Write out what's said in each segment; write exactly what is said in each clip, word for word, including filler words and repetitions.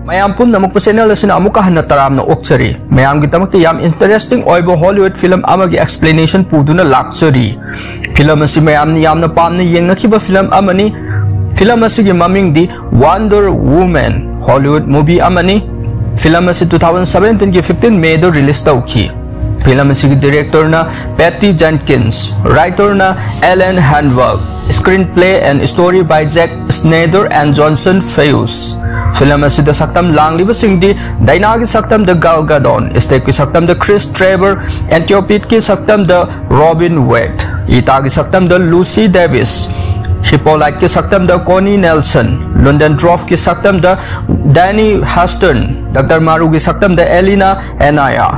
ꯃꯌꯥꯝ ꯄꯨꯝꯅꯃꯛꯄꯨ ꯆꯦꯅꯦꯜ ꯑꯁꯤꯅ ꯑꯃꯨꯛꯀ ꯍꯟꯅ ꯇꯔꯥꯝꯅ ꯑꯣꯛꯆꯔꯤ꯫ ꯃꯌꯥꯝꯒꯤꯗꯃꯛꯇ ꯌꯥꯝ ꯏꯟꯇꯔꯦꯁꯇꯤꯡ ꯑꯣꯏꯕ ꯍꯣꯂꯤꯋꯨꯗ ꯐꯤꯂꯝ ꯑꯃꯒꯤ ꯑꯦꯛꯁꯄ꯭ꯂꯦꯅꯦꯁꯟ ꯄꯨꯗꯨꯅ ꯂꯥꯛꯆꯔꯤ꯫ ꯐꯤꯂꯝ ꯑꯁꯤ ꯃꯌꯥꯝꯅ ꯌꯥꯝꯅ ꯄꯥꯝꯅ ꯌꯦꯡꯅꯈꯤꯕ ꯐꯤꯂꯝ ꯑꯃꯅꯤ꯫ ꯐꯤꯂꯝ ꯑꯁꯤꯒꯤ ꯃꯃꯤꯡꯗꯤ ꯋꯥꯟꯗꯔ ꯋꯨꯃꯦꯟ ꯍꯣꯂꯤꯋꯨꯗ ꯃꯨꯚꯤ ꯑꯃꯅꯤ꯫ ꯐꯤꯂꯝ ꯑꯁꯤ ꯇꯨ ꯊꯥꯎꯖꯟ ꯁꯕꯦꯟꯇꯤꯟꯒꯤ ꯐꯤꯐꯇꯤꯟ ꯃꯦꯗ ꯔꯤꯂꯤꯁ ꯇꯧꯈꯤ꯫ ꯐꯤꯂꯝ ꯑꯁꯤꯒꯤ ꯗꯤꯔꯦꯛꯇꯔꯅ ꯄꯦꯇꯤ ꯖꯦꯟꯀꯤꯟꯁ, ꯔꯥꯏꯇꯔꯅ Allan Heinberg, screenplay and story by Zack Snyder and Johnson Fewes꯫ Film ꯑꯁꯤꯗ ꯁꯛꯇꯝ ꯂꯥꯡꯂꯤꯕꯁꯤꯡꯗꯤ ꯗꯥꯏꯅꯥꯒꯤ ꯁꯛꯇꯝꯗ ꯒꯥꯜ ꯒꯗꯣꯟ, ꯁ꯭ꯇꯦꯞꯀꯤ ꯁꯛꯇꯝꯗ ꯈ꯭ꯔꯤꯁ ꯇ꯭ꯔꯦꯚꯔ, ꯑꯦꯟꯇꯤꯑꯣꯄꯤꯠꯀꯤ ꯁꯛꯇꯝꯗ ꯔꯣꯕꯤꯟ ꯋꯦꯠ, ꯏꯇꯥꯒꯤ ꯁꯛꯇꯝꯗ ꯂꯨꯁꯤ ꯗꯦꯕꯤꯁ, ꯍꯤꯄꯣꯂꯥꯏꯠꯀꯤ ꯁꯛꯇꯝꯗ ꯀꯣꯅꯤ ꯅꯦꯜꯁꯟ, ꯂꯨꯟꯗꯦꯟꯗ꯭ꯔꯣꯐꯀꯤ ꯁꯛꯇꯝꯗ ꯗꯦꯅꯤ ꯍꯥꯁꯇꯟ, ꯗꯥꯛꯇꯔ ꯃꯥꯔꯨꯒꯤ ꯁꯛꯇꯝꯗ ꯑꯦꯂꯤꯅꯥ ꯑꯦꯅꯥꯌꯥ,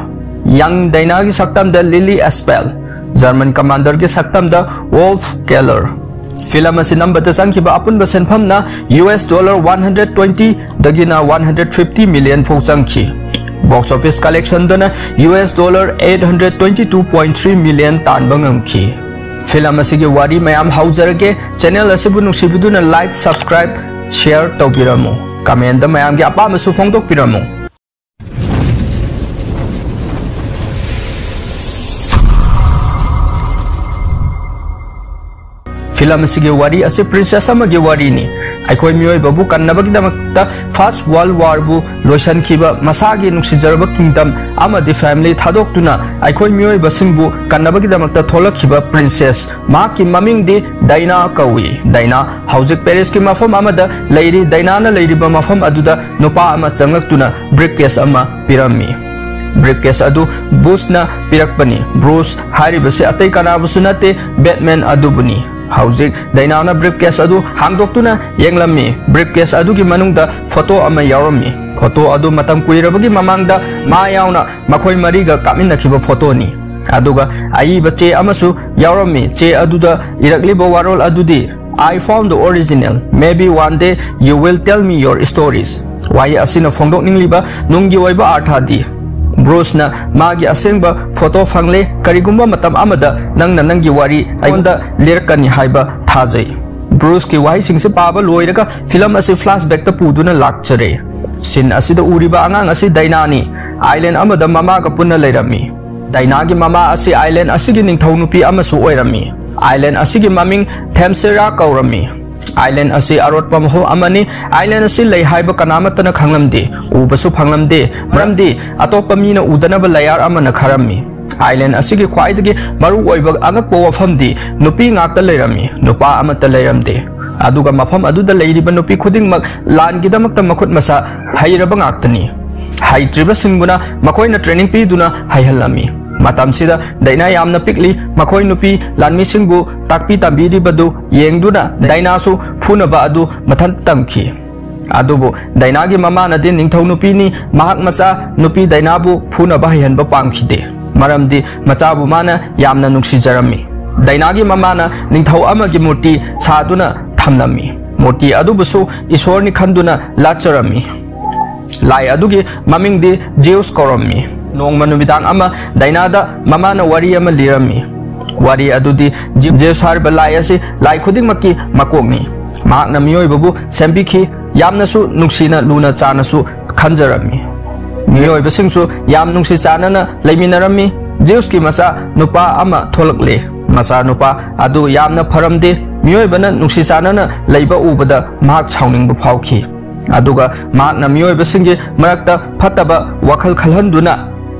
ꯌꯪ ꯗꯥꯏꯅꯥꯒꯤ ꯁꯛꯇꯝꯗ ꯂꯤꯂꯤ ꯑꯦꯁꯄꯦꯜ, ꯖꯔꯃꯟ ꯀꯃꯥꯟꯗꯔꯒꯤ ꯁꯛꯇꯝꯗ ꯋꯣꯜꯐ ꯀꯦꯂꯔ꯫ ꯐꯤꯂꯝ ꯑꯁꯤ ꯅꯝꯕꯗ ꯆꯪꯈꯤꯕ ꯑꯄꯨꯟꯕ ꯁꯦꯟꯐꯝꯅ U S dollar one hundred twenty ꯗꯒꯤꯅ ꯋꯥꯟ ꯍꯟꯗ꯭ꯔꯦꯠ ꯐꯤꯐꯇꯤ ꯃꯤꯂꯤꯌꯟ ꯐꯥꯎ ꯆꯪꯈꯤ꯫ ꯕꯣꯛꯁ ꯑꯣꯐꯤꯁ ꯀꯂꯦꯛꯁꯟꯗꯅ U S dollar eight hundred twenty two point three million ꯇꯥꯟꯕ ꯉꯝꯈꯤ꯫ ꯐꯤꯂꯝ ꯑꯁꯤꯒꯤ ꯋꯥꯔꯤ ꯃꯌꯥꯝ ꯍꯧꯖꯔꯒꯦ꯫ ꯆꯦꯅꯦꯜ ꯑꯁꯤꯕꯨ ꯅꯨꯡꯁꯤꯕꯤꯗꯨꯅ ꯂꯥꯏꯛ, ꯁꯕꯁꯀ꯭ꯔꯥꯏꯕ, ꯁꯤꯌꯔ ꯇꯧꯕꯤꯔꯝꯃꯨ꯫ ꯀꯃꯦꯟꯗ ꯃꯌꯥꯝꯒꯤ ꯑꯄꯥꯝꯕꯁꯨ ꯐꯣꯡꯗꯣꯛꯄꯤꯔꯝꯃꯨ꯫ ꯐꯤꯂꯝ ꯑꯁꯤꯒꯤ ꯋꯥꯔꯤ ꯑꯁꯤ ꯄ꯭ꯔꯤꯟꯁꯦꯁ ꯑꯃꯒꯤ ꯋꯥꯔꯤꯅꯤ꯫ ꯑꯩꯈꯣꯏ ꯃꯤꯑꯣꯏꯕꯕꯨ ꯀꯟꯅꯕꯒꯤꯗꯃꯛꯇ ꯐꯥꯔꯁ ꯋꯥꯔꯜꯗ ꯋꯥꯔꯕꯨ ꯂꯣꯏꯁꯤꯟꯈꯤꯕ, ꯃꯁꯥꯒꯤ ꯅꯨꯡꯁꯤꯖꯔꯕ ꯀꯤꯡꯗꯝ ꯑꯃꯗꯤ ꯐꯦꯃꯤꯂꯤ ꯊꯥꯗꯣꯛꯇꯨꯅ ꯑꯩꯈꯣꯏ ꯃꯤꯑꯣꯏꯕꯁꯤꯡꯕꯨ ꯀꯟꯅꯕꯒꯤꯗꯃꯛꯇ ꯊꯣꯛꯂꯛꯈꯤꯕ ꯄ꯭ꯔꯤꯟꯁꯦꯁ꯫ ꯃꯍꯥꯛꯀꯤ ꯃꯃꯤꯡꯗꯤ ꯗꯥꯏꯅꯥ ꯀꯧꯏ꯫ ꯗꯥꯏꯅꯥ ꯍꯧꯖꯤꯛ ꯄꯦꯔꯤꯁꯀꯤ ꯃꯐꯝ ꯑꯃꯗ ꯂꯩꯔꯤ꯫ ꯗꯥꯏꯅꯥꯅ ꯂꯩꯔꯤꯕ ꯃꯐꯝ ꯑꯗꯨꯗ ꯅꯨꯄꯥ ꯑꯃ ꯆꯪꯂꯛꯇꯨꯅ ꯕ꯭ꯔꯤꯐꯀꯦꯁ ꯑꯃ ꯄꯤꯔꯝꯃꯤ꯫ ꯕ꯭ꯔꯤꯐꯀꯦꯁ ꯑꯗꯨ ꯕꯨꯁꯅ ꯄꯤꯔꯛꯄꯅꯤ꯫ ꯕ꯭ꯔꯨꯁ ꯍꯥꯏꯔꯤꯕꯁꯤ ꯑꯇꯩ ꯀꯅꯥꯕꯨꯁꯨ ꯅꯠꯇꯦ, ꯕꯦꯠꯃꯦꯟ ꯑꯗꯨꯕꯨꯅꯤ꯫ ꯍꯧꯖꯤꯛ ꯗꯥꯏꯅꯥꯅ ꯕ꯭ꯔꯤꯐꯀꯦꯁ ꯑꯗꯨ ꯍꯥꯡꯗꯣꯛꯇꯨꯅ ꯌꯦꯡꯂꯝꯃꯤ꯫ ꯕ꯭ꯔꯤꯐꯀꯦꯁ ꯑꯗꯨꯒꯤ ꯃꯅꯨꯡꯗ ꯐꯣꯇꯣ ꯑꯃ ꯌꯥꯎꯔꯝꯃꯤ꯫ ꯐꯣꯇꯣ ꯑꯗꯨ ꯃꯇꯝ ꯀꯨꯏꯔꯕꯒꯤ ꯃꯃꯥꯡꯗ ꯃꯥ ꯌꯥꯎꯅ ꯃꯈꯣꯏ ꯃꯔꯤꯒ ꯀꯥꯞꯃꯤꯟꯅꯈꯤꯕ ꯐꯣꯇꯣꯅꯤ꯫ ꯑꯗꯨꯒ ꯑꯏꯕ ꯆꯦ ꯑꯃꯁꯨ ꯌꯥꯎꯔꯝꯃꯤ꯫ ꯆꯦ ꯑꯗꯨꯗ ꯏꯔꯛꯂꯤꯕ ꯋꯥꯔꯣꯜ ꯑꯗꯨꯗꯤ, "I found the original. Maybe one day you will tell me your stories." ꯋꯥꯍꯩ ꯑꯁꯤꯅ ꯐꯣꯡꯗꯣꯛꯅꯤꯡꯂꯤꯕ ꯅꯨꯡꯒꯤ ꯑꯣꯏꯕ ꯑꯥꯔꯊꯗꯤ, ꯕ꯭ꯔꯨꯁꯅ ꯃꯥꯒꯤ ꯑꯁꯦꯡꯕ ꯐꯣꯇꯣ ꯐꯪꯂꯦ, ꯀꯔꯤꯒꯨꯝꯕ ꯃꯇꯝ ꯑꯃꯗ ꯅꯪꯅ ꯅꯪꯒꯤ ꯋꯥꯔꯤ ꯑꯩꯉꯣꯟꯗ ꯂꯤꯔꯛꯀꯅꯤ ꯍꯥꯏꯕ ꯊꯥꯖꯩ꯫ ꯕ꯭ꯔꯨꯁꯀꯤ ꯋꯥꯍꯩꯁꯤꯡꯁꯤ ꯄꯥꯕ ꯂꯣꯏꯔꯒ ꯐꯤꯂꯝ ꯑꯁꯤ ꯐ꯭ꯂꯥꯁꯕꯦꯛꯇ ꯄꯨꯗꯨꯅ ꯂꯥꯛꯆꯔꯦ꯫ Scene ꯑꯁꯤꯗ ꯎꯔꯤꯕ ꯑꯉꯥꯡ ꯑꯁꯤ ꯗꯥꯏꯅꯥꯅꯤ꯫ Island ꯑꯃꯗ ꯃꯃꯥꯒ ꯄꯨꯟꯅ ꯂꯩꯔꯝꯃꯤ꯫ ꯗꯥꯏꯅꯥꯒꯤ ꯃꯃꯥ ꯑꯁꯤ island ꯑꯁꯤꯒꯤ ꯅꯤꯡꯊꯧ ꯅꯨꯄꯤ ꯑꯃꯁꯨ ꯑꯣꯏꯔꯝꯃꯤ꯫ Island ꯑꯁꯤꯒꯤ ꯃꯃꯤꯡ Themyscira ꯀꯧꯔꯝꯃꯤ꯫ Island ꯑꯁꯤ ꯑꯔꯣꯠꯄ ꯃꯐꯝ ꯑꯃꯅꯤ꯫ Island ꯑꯁꯤ ꯂꯩ ꯍꯥꯏꯕ ꯀꯅꯥꯃꯠꯇꯅ ꯈꯪꯂꯝꯗꯦ, ꯎꯕꯁꯨ ꯐꯪꯂꯝꯗꯦ, ꯃꯔꯝꯗꯤ ꯑꯇꯣꯞꯄ ꯃꯤꯅ ꯎꯗꯅꯕ layer ꯑꯃꯅ ꯈꯥꯔꯝꯃꯤ꯫ Island ꯑꯁꯤꯒꯤ ꯈ꯭ꯋꯥꯏꯗꯒꯤ ꯃꯔꯨ ꯑꯣꯏꯕ ꯑꯉꯛꯄ ꯋꯥꯐꯝꯗꯤ ꯅꯨꯄꯤ ꯉꯥꯛꯇ ꯂꯩꯔꯝꯃꯤ, ꯅꯨꯄꯥ ꯑꯃꯠꯇ ꯂꯩꯔꯝꯗꯦ꯫ ꯑꯗꯨꯒ ꯃꯐꯝ ꯑꯗꯨꯗ ꯂꯩꯔꯤꯕ ꯅꯨꯄꯤ ꯈꯨꯗꯤꯡꯃꯛ ꯂꯥꯟꯒꯤꯗꯃꯛꯇ ꯃꯈꯨꯠ ꯃꯁꯥ ꯍꯩꯔꯕ ꯉꯥꯛꯇꯅꯤ꯫ ꯍꯩꯇ꯭ꯔꯤꯕꯁꯤꯡꯕꯨꯅ ꯃꯈꯣꯏꯅ training ꯄꯤꯗꯨꯅ ꯍꯩꯍꯜꯂꯝꯃꯤ꯫ ꯃꯇꯝꯁꯤꯗ ꯗꯥꯏꯅꯥ ꯌꯥꯝꯅ ꯄꯤꯛꯂꯤ꯫ ꯃꯈꯣꯏ ꯅꯨꯄꯤ ꯂꯥꯟꯃꯤꯁꯤꯡꯕꯨ ꯇꯥꯛꯄꯤ ꯇꯝꯕꯤꯔꯤꯕꯗꯨ ꯌꯦꯡꯗꯨꯅ ꯗꯥꯏꯅꯥꯁꯨ ꯐꯨꯅꯕ ꯑꯗꯨ ꯃꯊꯟ ꯇꯝꯈꯤ꯫ ꯑꯗꯨꯕꯨ ꯗꯥꯏꯅꯥꯒꯤ ꯃꯃꯥꯅꯗꯤ ꯅꯤꯡꯊꯧ ꯅꯨꯄꯤꯅꯤ, ꯃꯍꯥꯛ ꯃꯆꯥ ꯅꯨꯄꯤ ꯗꯥꯏꯅꯥꯕꯨ ꯐꯨꯅꯕ ꯍꯩꯍꯟꯕ ꯄꯥꯝꯈꯤꯗꯦ, ꯃꯔꯝꯗꯤ ꯃꯆꯥꯕꯨ ꯃꯥꯅ ꯌꯥꯝꯅ ꯅꯨꯡꯁꯤꯖꯔꯝꯃꯤ꯫ ꯗꯥꯏꯅꯥꯒꯤ ꯃꯃꯥꯅ ꯅꯤꯡꯊꯧ ꯑꯃꯒꯤ ꯃꯨꯔꯇꯤ ꯁꯥꯗꯨꯅ ꯊꯝꯂꯝꯃꯤ꯫ ꯃꯨꯔꯇꯤ ꯑꯗꯨꯕꯨꯁꯨ ꯏꯁꯣꯔꯅꯤ ꯈꯟꯗꯨꯅ ꯂꯥꯠꯆꯔꯝꯃꯤ꯫ ꯂꯥꯏ ꯑꯗꯨꯒꯤ ꯃꯃꯤꯡꯗꯤ ꯖꯤꯎꯁ ꯀꯧꯔꯝꯃꯤ꯫ ꯅꯣꯡꯃ ꯅꯨꯃꯤꯗꯥꯡ ꯑꯃ ꯗꯥꯏꯅꯥꯗ ꯃꯃꯥꯅ ꯋꯥꯔꯤ ꯑꯃ ꯂꯤꯔꯝꯃꯤ꯫ ꯋꯥꯔꯤ ꯑꯗꯨꯗꯤ ꯖꯤ-, ꯖꯤꯎꯁ ꯍꯥꯏꯔꯤꯕ ꯂꯥꯏ ꯑꯁꯤ ꯂꯥꯏ ꯈꯨꯗꯤꯡꯃꯛꯀꯤ ꯃꯀꯣꯛꯅꯤ꯫ ꯃꯍꯥꯛꯅ ꯃꯤꯑꯣꯏꯕꯕꯨ ꯁꯦꯝꯕꯤꯈꯤ, ꯌꯥꯝꯅꯁꯨ ꯅꯨꯡꯁꯤꯅ ꯂꯨꯅ ꯆꯥꯅꯁꯨ ꯈꯟꯖꯔꯝꯃꯤ꯫ ꯃꯤꯑꯣꯏꯕꯁꯤꯡꯁꯨ ꯌꯥꯝ ꯅꯨꯡꯁꯤ ꯆꯥꯟꯅꯅ ꯂꯩꯃꯤꯟꯅꯔꯝꯃꯤ꯫ ꯖꯤꯎꯁꯀꯤ ꯃꯆꯥ ꯅꯨꯄꯥ ꯑꯃ ꯊꯣꯛꯂꯛꯂꯦ꯫ ꯃꯆꯥ ꯅꯨꯄꯥ ꯑꯗꯨ ꯌꯥꯝꯅ ꯐꯔꯝꯗꯦ꯫ ꯃꯤꯑꯣꯏꯕꯅ ꯅꯨꯡꯁꯤ ꯆꯥꯟꯅꯅ ꯂꯩꯕ ꯎꯕꯗ ꯃꯍꯥꯛ ꯁꯥꯎꯅꯤꯡꯕ ꯐꯥꯎꯈꯤ꯫ ꯑꯗꯨꯒ ꯃꯍꯥꯛꯅ ꯃꯤꯑꯣꯏꯕꯁꯤꯡꯒꯤ ꯃꯔꯛꯇ ꯐꯠꯇꯕ ꯋꯥꯈꯜ ꯈꯜꯍꯟꯗꯨꯅ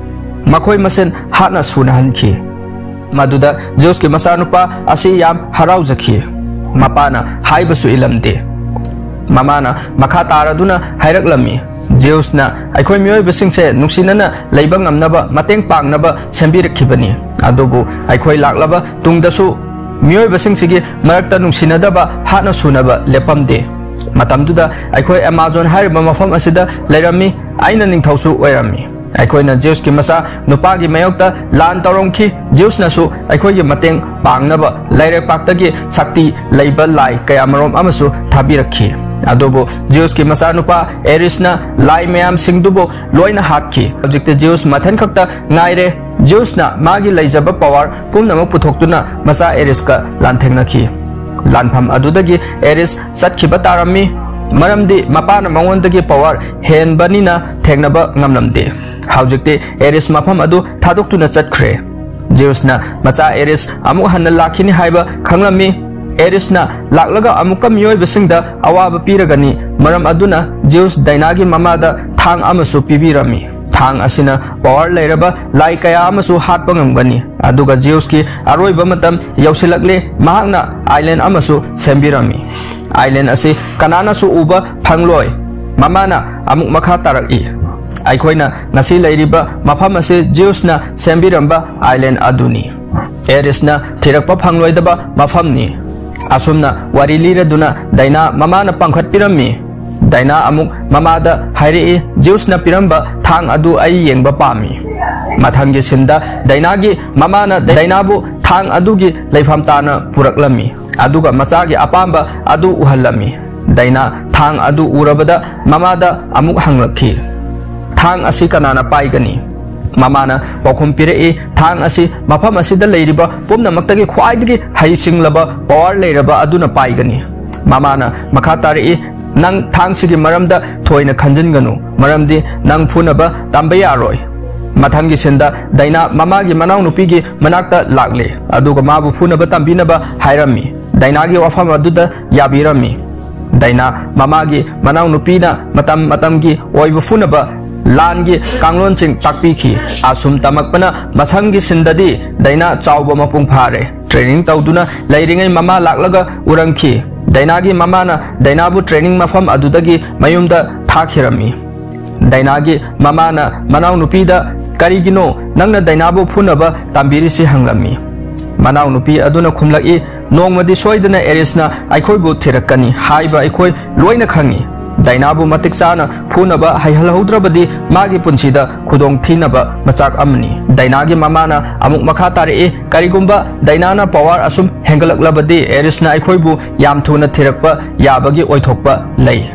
ꯃꯈꯣꯏ ꯃꯁꯦꯟ ꯍꯥꯠꯅ ꯁꯨꯅꯍꯟꯈꯤ꯫ ꯃꯗꯨꯗ ꯖꯤꯎꯁꯀꯤ ꯃꯆꯥꯅꯨꯄꯥ ꯑꯁꯤ ꯌꯥꯝ ꯍꯔꯥꯎꯖꯈꯤ꯫ ꯃꯄꯥꯅ ꯍꯥꯏꯕꯁꯨ ꯏꯜꯂꯝꯗꯦ꯫ ꯃꯃꯥꯅ ꯃꯈꯥ ꯇꯥꯔꯗꯨꯅ ꯍꯥꯏꯔꯛꯂꯝꯃꯤ, "ꯖꯤꯎꯁꯅ ꯑꯩꯈꯣꯏ ꯃꯤꯑꯣꯏꯕꯁꯤꯡꯁꯦ ꯅꯨꯡꯁꯤꯅꯅ ꯂꯩꯕ ꯉꯝꯅꯕ ꯃꯇꯦꯡ ꯄꯥꯡꯅꯕ ꯁꯦꯝꯕꯤꯔꯛꯈꯤꯕꯅꯤ꯫ ꯑꯗꯨꯕꯨ ꯑꯩꯈꯣꯏ ꯂꯥꯛꯂꯕ ꯇꯨꯡꯗꯁꯨ ꯃꯤꯑꯣꯏꯕꯁꯤꯡꯁꯤꯒꯤ ꯃꯔꯛꯇ ꯅꯨꯡꯁꯤꯅꯗꯕ, ꯍꯥꯠꯅ ꯁꯨꯅꯕ ꯂꯦꯞꯄꯝꯗꯦ꯫ ꯃꯇꯝꯗꯨꯗ ꯑꯩꯈꯣꯏ ꯑꯦꯃꯥꯖꯣꯟ ꯍꯥꯏꯔꯤꯕ ꯃꯐꯝ ꯑꯁꯤꯗ ꯂꯩꯔꯝꯃꯤ꯫ ꯑꯩꯅ ꯅꯤꯡꯊꯧꯁꯨ ꯑꯣꯏꯔꯝꯃꯤ꯫ ꯑꯩꯈꯣꯏꯅ ꯖꯤꯎꯁꯀꯤ ꯃꯆꯥ ꯅꯨꯄꯥꯒꯤ ꯃꯥꯌꯣꯛꯇ ꯂꯥꯟ ꯇꯧꯔꯝꯈꯤ꯫ ꯖꯤꯎꯁꯅꯁꯨ ꯑꯩꯈꯣꯏꯒꯤ ꯃꯇꯦꯡ ꯄꯥꯡꯅꯕ ꯂꯩꯔꯩꯄꯥꯛꯇꯒꯤ ꯁꯛꯇꯤ ꯂꯩꯕ ꯂꯥꯏ ꯀꯌꯥꯃꯔꯣꯝ ꯑꯃꯁꯨ ꯊꯥꯕꯤꯔꯛꯈꯤ꯫ ꯑꯗꯨꯕꯨ ꯖꯤꯎꯁꯀꯤ ꯃꯆꯥꯅꯨꯄꯥ ꯑꯦꯔꯤꯁꯅ ꯂꯥꯏ ꯃꯌꯥꯝꯁꯤꯡꯗꯨꯕꯨ ꯂꯣꯏꯅ ꯍꯥꯠꯈꯤ꯫ ꯍꯧꯖꯤꯛꯇꯤ ꯖꯤꯎꯁ ꯃꯊꯟ ꯈꯛꯇ ꯉꯥꯏꯔꯦ꯫ ꯖꯤꯎꯁꯅ ꯃꯥꯒꯤ ꯂꯩꯖꯕ power ꯄꯨꯝꯅꯃꯛ ꯄꯨꯊꯣꯛꯇꯨꯅ ꯃꯆꯥ ꯑꯦꯔꯤꯁꯀ ꯂꯥꯟꯊꯦꯡꯅꯈꯤ꯫ ꯂꯥꯟꯐꯝ ꯑꯗꯨꯗꯒꯤ ꯑꯦꯔꯤꯁ ꯆꯠꯈꯤꯕ ꯇꯥꯔꯝꯃꯤ꯫ ꯃꯔꯝꯗꯤ ꯃꯄꯥꯅ ꯃꯉꯣꯟꯗꯒꯤ ꯄꯋꯥꯔ ꯍꯦꯟꯕꯅꯤꯅ ꯊꯦꯡꯅꯕ ꯉꯝꯂꯝꯗꯦ꯫ ꯍꯧꯖꯤꯛꯇꯤ ꯑꯦꯔꯤꯁ ꯃꯐꯝ ꯑꯗꯨ ꯊꯥꯗꯣꯛꯇꯨꯅ ꯆꯠꯈ꯭ꯔꯦ꯫ ꯖꯤꯎꯁꯅ ꯃꯆꯥ ꯑꯦꯔꯤꯁ ꯑꯃꯨꯛ ꯍꯟꯅ ꯂꯥꯛꯈꯤꯅꯤ ꯍꯥꯏꯕ ꯈꯪꯂꯝꯃꯤ꯫ ꯑꯦꯔꯤꯁꯅ ꯂꯥꯛꯂꯒ ꯑꯃꯨꯛꯀ ꯃꯤꯑꯣꯏꯕꯁꯤꯡꯗ ꯑꯋꯥꯕ ꯄꯤꯔꯒꯅꯤ꯫ ꯃꯔꯝ ꯑꯗꯨꯅ ꯖꯤꯎꯁ ꯗꯥꯏꯅꯥꯒꯤ ꯃꯃꯥꯗ ꯊꯥꯡ ꯑꯃꯁꯨ ꯄꯤꯕꯤꯔꯝꯃꯤ꯫ ꯊꯥꯡ ꯑꯁꯤꯅ ꯄꯋꯥꯔ ꯂꯩꯔꯕ ꯂꯥꯏ ꯀꯌꯥ ꯑꯃꯁꯨ ꯍꯥꯠꯄ ꯉꯝꯒꯅꯤ꯫ ꯑꯗꯨꯒ ꯖꯤꯎꯁꯀꯤ ꯑꯔꯣꯏꯕ ꯃꯇꯝ ꯌꯧꯁꯤꯜꯂꯛꯂꯦ꯫ ꯃꯍꯥꯛꯅ ꯑꯥꯏꯂꯦꯟ ꯑꯃꯁꯨ ꯁꯦꯝꯕꯤꯔꯝꯃꯤ꯫ ꯑꯥꯏꯂꯦꯟ ꯑꯁꯤ ꯀꯅꯥꯅꯁꯨ ꯎꯕ ꯐꯪꯂꯣꯏ꯫ ꯃꯃꯥꯅ ꯑꯃꯨꯛ ꯃꯈꯥ ꯇꯥꯔꯛꯏ, ꯑꯩꯈꯣꯏꯅ ꯉꯁꯤ ꯂꯩꯔꯤꯕ ꯃꯐꯝ ꯑꯁꯤ ꯖꯤꯎꯁꯅ ꯁꯦꯝꯕꯤꯔꯝꯕ ꯑꯥꯏꯂꯦꯟ ꯑꯗꯨꯅꯤ꯫ ꯑꯦꯔꯤꯁꯅ ꯊꯤꯔꯛꯄ ꯐꯪꯂꯣꯏꯗꯕ ꯃꯐꯝꯅꯤ꯫ ꯑꯁꯨꯝꯅ ꯋꯥꯔꯤ ꯂꯤꯔꯗꯨꯅ ꯗꯥꯏꯅꯥ ꯃꯃꯥꯅ ꯄꯥꯡꯈꯠꯄꯤꯔꯝꯃꯤ꯫ ꯗꯥꯏꯅꯥ ꯑꯃꯨꯛ ꯃꯃꯥꯗ ꯍꯥꯏꯔꯛꯏ, ꯖꯤꯎꯁꯅ ꯄꯤꯔꯝꯕ ꯊꯥꯡ ꯑꯗꯨ ꯑꯩ ꯌꯦꯡꯕ ꯄꯥꯝꯃꯤ꯫ ꯃꯊꯪꯒꯤ ꯁꯤꯟꯗ ꯗꯥꯏꯅꯥꯒꯤ ꯃꯃꯥꯅ ꯗꯥꯏꯅꯥꯕꯨ ꯊꯥꯡ ꯑꯗꯨꯒꯤ ꯂꯩꯐꯝ ꯇꯥꯅ ꯄꯨꯔꯛꯂꯝꯃꯤ, ꯑꯗꯨꯒ ꯃꯆꯥꯒꯤ ꯑꯄꯥꯝꯕ ꯑꯗꯨ ꯎꯍꯜꯂꯝꯃꯤ꯫ ꯗꯥꯏꯅꯥ ꯊꯥꯡ ꯑꯗꯨ ꯎꯔꯕꯗ ꯃꯃꯥꯗ ꯑꯃꯨꯛ ꯍꯪꯂꯛꯈꯤ, "ꯊꯥꯡ ꯑꯁꯤ ꯀꯅꯥꯅ ꯄꯥꯏꯒꯅꯤ?" ꯃꯃꯥꯅ ꯄꯥꯎꯈꯨꯝ ꯄꯤꯔꯛꯏ, "ꯊꯥꯡ ꯑꯁꯤ ꯃꯐꯝ ꯑꯁꯤꯗ ꯂꯩꯔꯤꯕ ꯄꯨꯝꯅꯃꯛꯇꯒꯤ ꯈ꯭ꯋꯥꯏꯗꯒꯤ ꯍꯩꯁꯤꯡꯂꯕ, ꯄꯋꯥꯔ ꯂꯩꯔꯕ ꯑꯗꯨꯅ ꯄꯥꯏꯒꯅꯤ꯫" ꯃꯃꯥꯅ ꯃꯈꯥ ꯇꯥꯔꯛꯏ, "ꯅꯪ ꯊꯥꯡꯁꯤꯒꯤ ꯃꯔꯝꯗ ꯊꯣꯏꯅ ꯈꯟꯖꯤꯟꯒꯅꯨ, ꯃꯔꯝꯗꯤ ꯅꯪ ꯐꯨꯅꯕ ꯇꯝꯕ ꯌꯥꯔꯣꯏ꯫" ꯃꯊꯪꯒꯤ ꯁꯤꯟꯗ ꯗꯥꯏꯅꯥ ꯃꯃꯥꯒꯤ ꯃꯅꯥꯎꯅꯨꯄꯤꯒꯤ ꯃꯅꯥꯛꯇ ꯂꯥꯛꯂꯦ, ꯑꯗꯨꯒ ꯃꯥꯕꯨ ꯐꯨꯅꯕ ꯇꯝꯕꯤꯅꯕ ꯍꯥꯏꯔꯝꯃꯤ꯫ ꯗꯥꯏꯅꯥꯒꯤ ꯋꯥꯐꯝ ꯑꯗꯨꯗ ꯌꯥꯕꯤꯔꯝꯃꯤ꯫ ꯗꯥꯏꯅꯥ ꯃꯃꯥꯒꯤ ꯃꯅꯥꯎꯅꯨꯄꯤꯅ ꯃꯇꯝ ꯃꯇꯝꯒꯤ ꯑꯣꯏꯕ ꯐꯨꯅꯕ ꯂꯥꯟꯒꯤ ꯀꯥꯡꯂꯣꯟꯁꯤꯡ ꯇꯥꯛꯄꯤꯈꯤ꯫ ꯑꯁꯨꯝ ꯇꯝꯃꯛꯄꯅ ꯃꯊꯪꯒꯤ ꯁꯤꯟꯗꯗꯤ ꯗꯥꯏꯅꯥ ꯆꯥꯎꯕ ꯃꯄꯨꯡ ꯐꯥꯔꯦ꯫ ꯇ꯭ꯔꯦꯅꯤꯡ ꯇꯧꯗꯨꯅ ꯂꯩꯔꯤꯉꯩ ꯃꯃꯥ ꯂꯥꯛꯂꯒ ꯎꯔꯝꯈꯤ꯫ ꯗꯥꯏꯅꯥꯒꯤ ꯃꯃꯥꯅ ꯗꯥꯏꯅꯥꯕꯨ ꯇ꯭ꯔꯦꯅꯤꯡ ꯃꯐꯝ ꯑꯗꯨꯗꯒꯤ ꯃꯌꯨꯝꯗ ꯊꯥꯈꯤꯔꯝꯃꯤ꯫ ꯗꯥꯏꯅꯥꯒꯤ ꯃꯃꯥꯅ ꯃꯅꯥꯎꯅꯨꯄꯤꯗ, "ꯀꯔꯤꯒꯤꯅꯣ ꯅꯪꯅ ꯗꯥꯏꯅꯥꯕꯨ ꯐꯨꯅꯕ ꯇꯝꯕꯤꯔꯤꯁꯤ?" ꯍꯪꯂꯝꯃꯤ꯫ ꯃꯅꯥꯎꯅꯨꯄꯤ ꯑꯗꯨꯅ ꯈꯨꯝꯂꯛꯏ, "ꯅꯣꯡꯃꯗꯤ ꯁꯣꯏꯗꯅ ꯑꯦꯔꯤꯁꯅ ꯑꯩꯈꯣꯏꯕꯨ ꯊꯤꯔꯛꯀꯅꯤ ꯍꯥꯏꯕ ꯑꯩꯈꯣꯏ ꯂꯣꯏꯅ ꯈꯪꯏ꯫ ꯗꯥꯏꯅꯥꯕꯨ ꯃꯇꯤꯛ ꯆꯥꯅ ꯐꯨꯅꯕ ꯍꯩꯍꯜꯍꯧꯗ꯭ꯔꯕꯗꯤ ꯃꯥꯒꯤ ꯄꯨꯟꯁꯤꯗ ꯈꯨꯗꯣꯡ ꯊꯤꯅꯕ ꯃꯆꯥꯛ ꯑꯃꯅꯤ꯫" ꯗꯥꯏꯅꯥꯒꯤ ꯃꯃꯥꯅ ꯑꯃꯨꯛ ꯃꯈꯥ ꯇꯥꯔꯛꯏ, "ꯀꯔꯤꯒꯨꯝꯕ ꯗꯥꯏꯅꯥꯅ ꯄꯋꯥꯔ ꯑꯁꯨꯝ ꯍꯦꯟꯒꯠꯂꯛꯂꯕꯗꯤ ꯑꯦꯔꯤꯁꯅ ꯑꯩꯈꯣꯏꯕꯨ ꯌꯥꯝ ꯊꯨꯅ ꯊꯤꯔꯛꯄ ꯌꯥꯕꯒꯤ ꯑꯣꯏꯊꯣꯛꯄ ꯂꯩ꯫"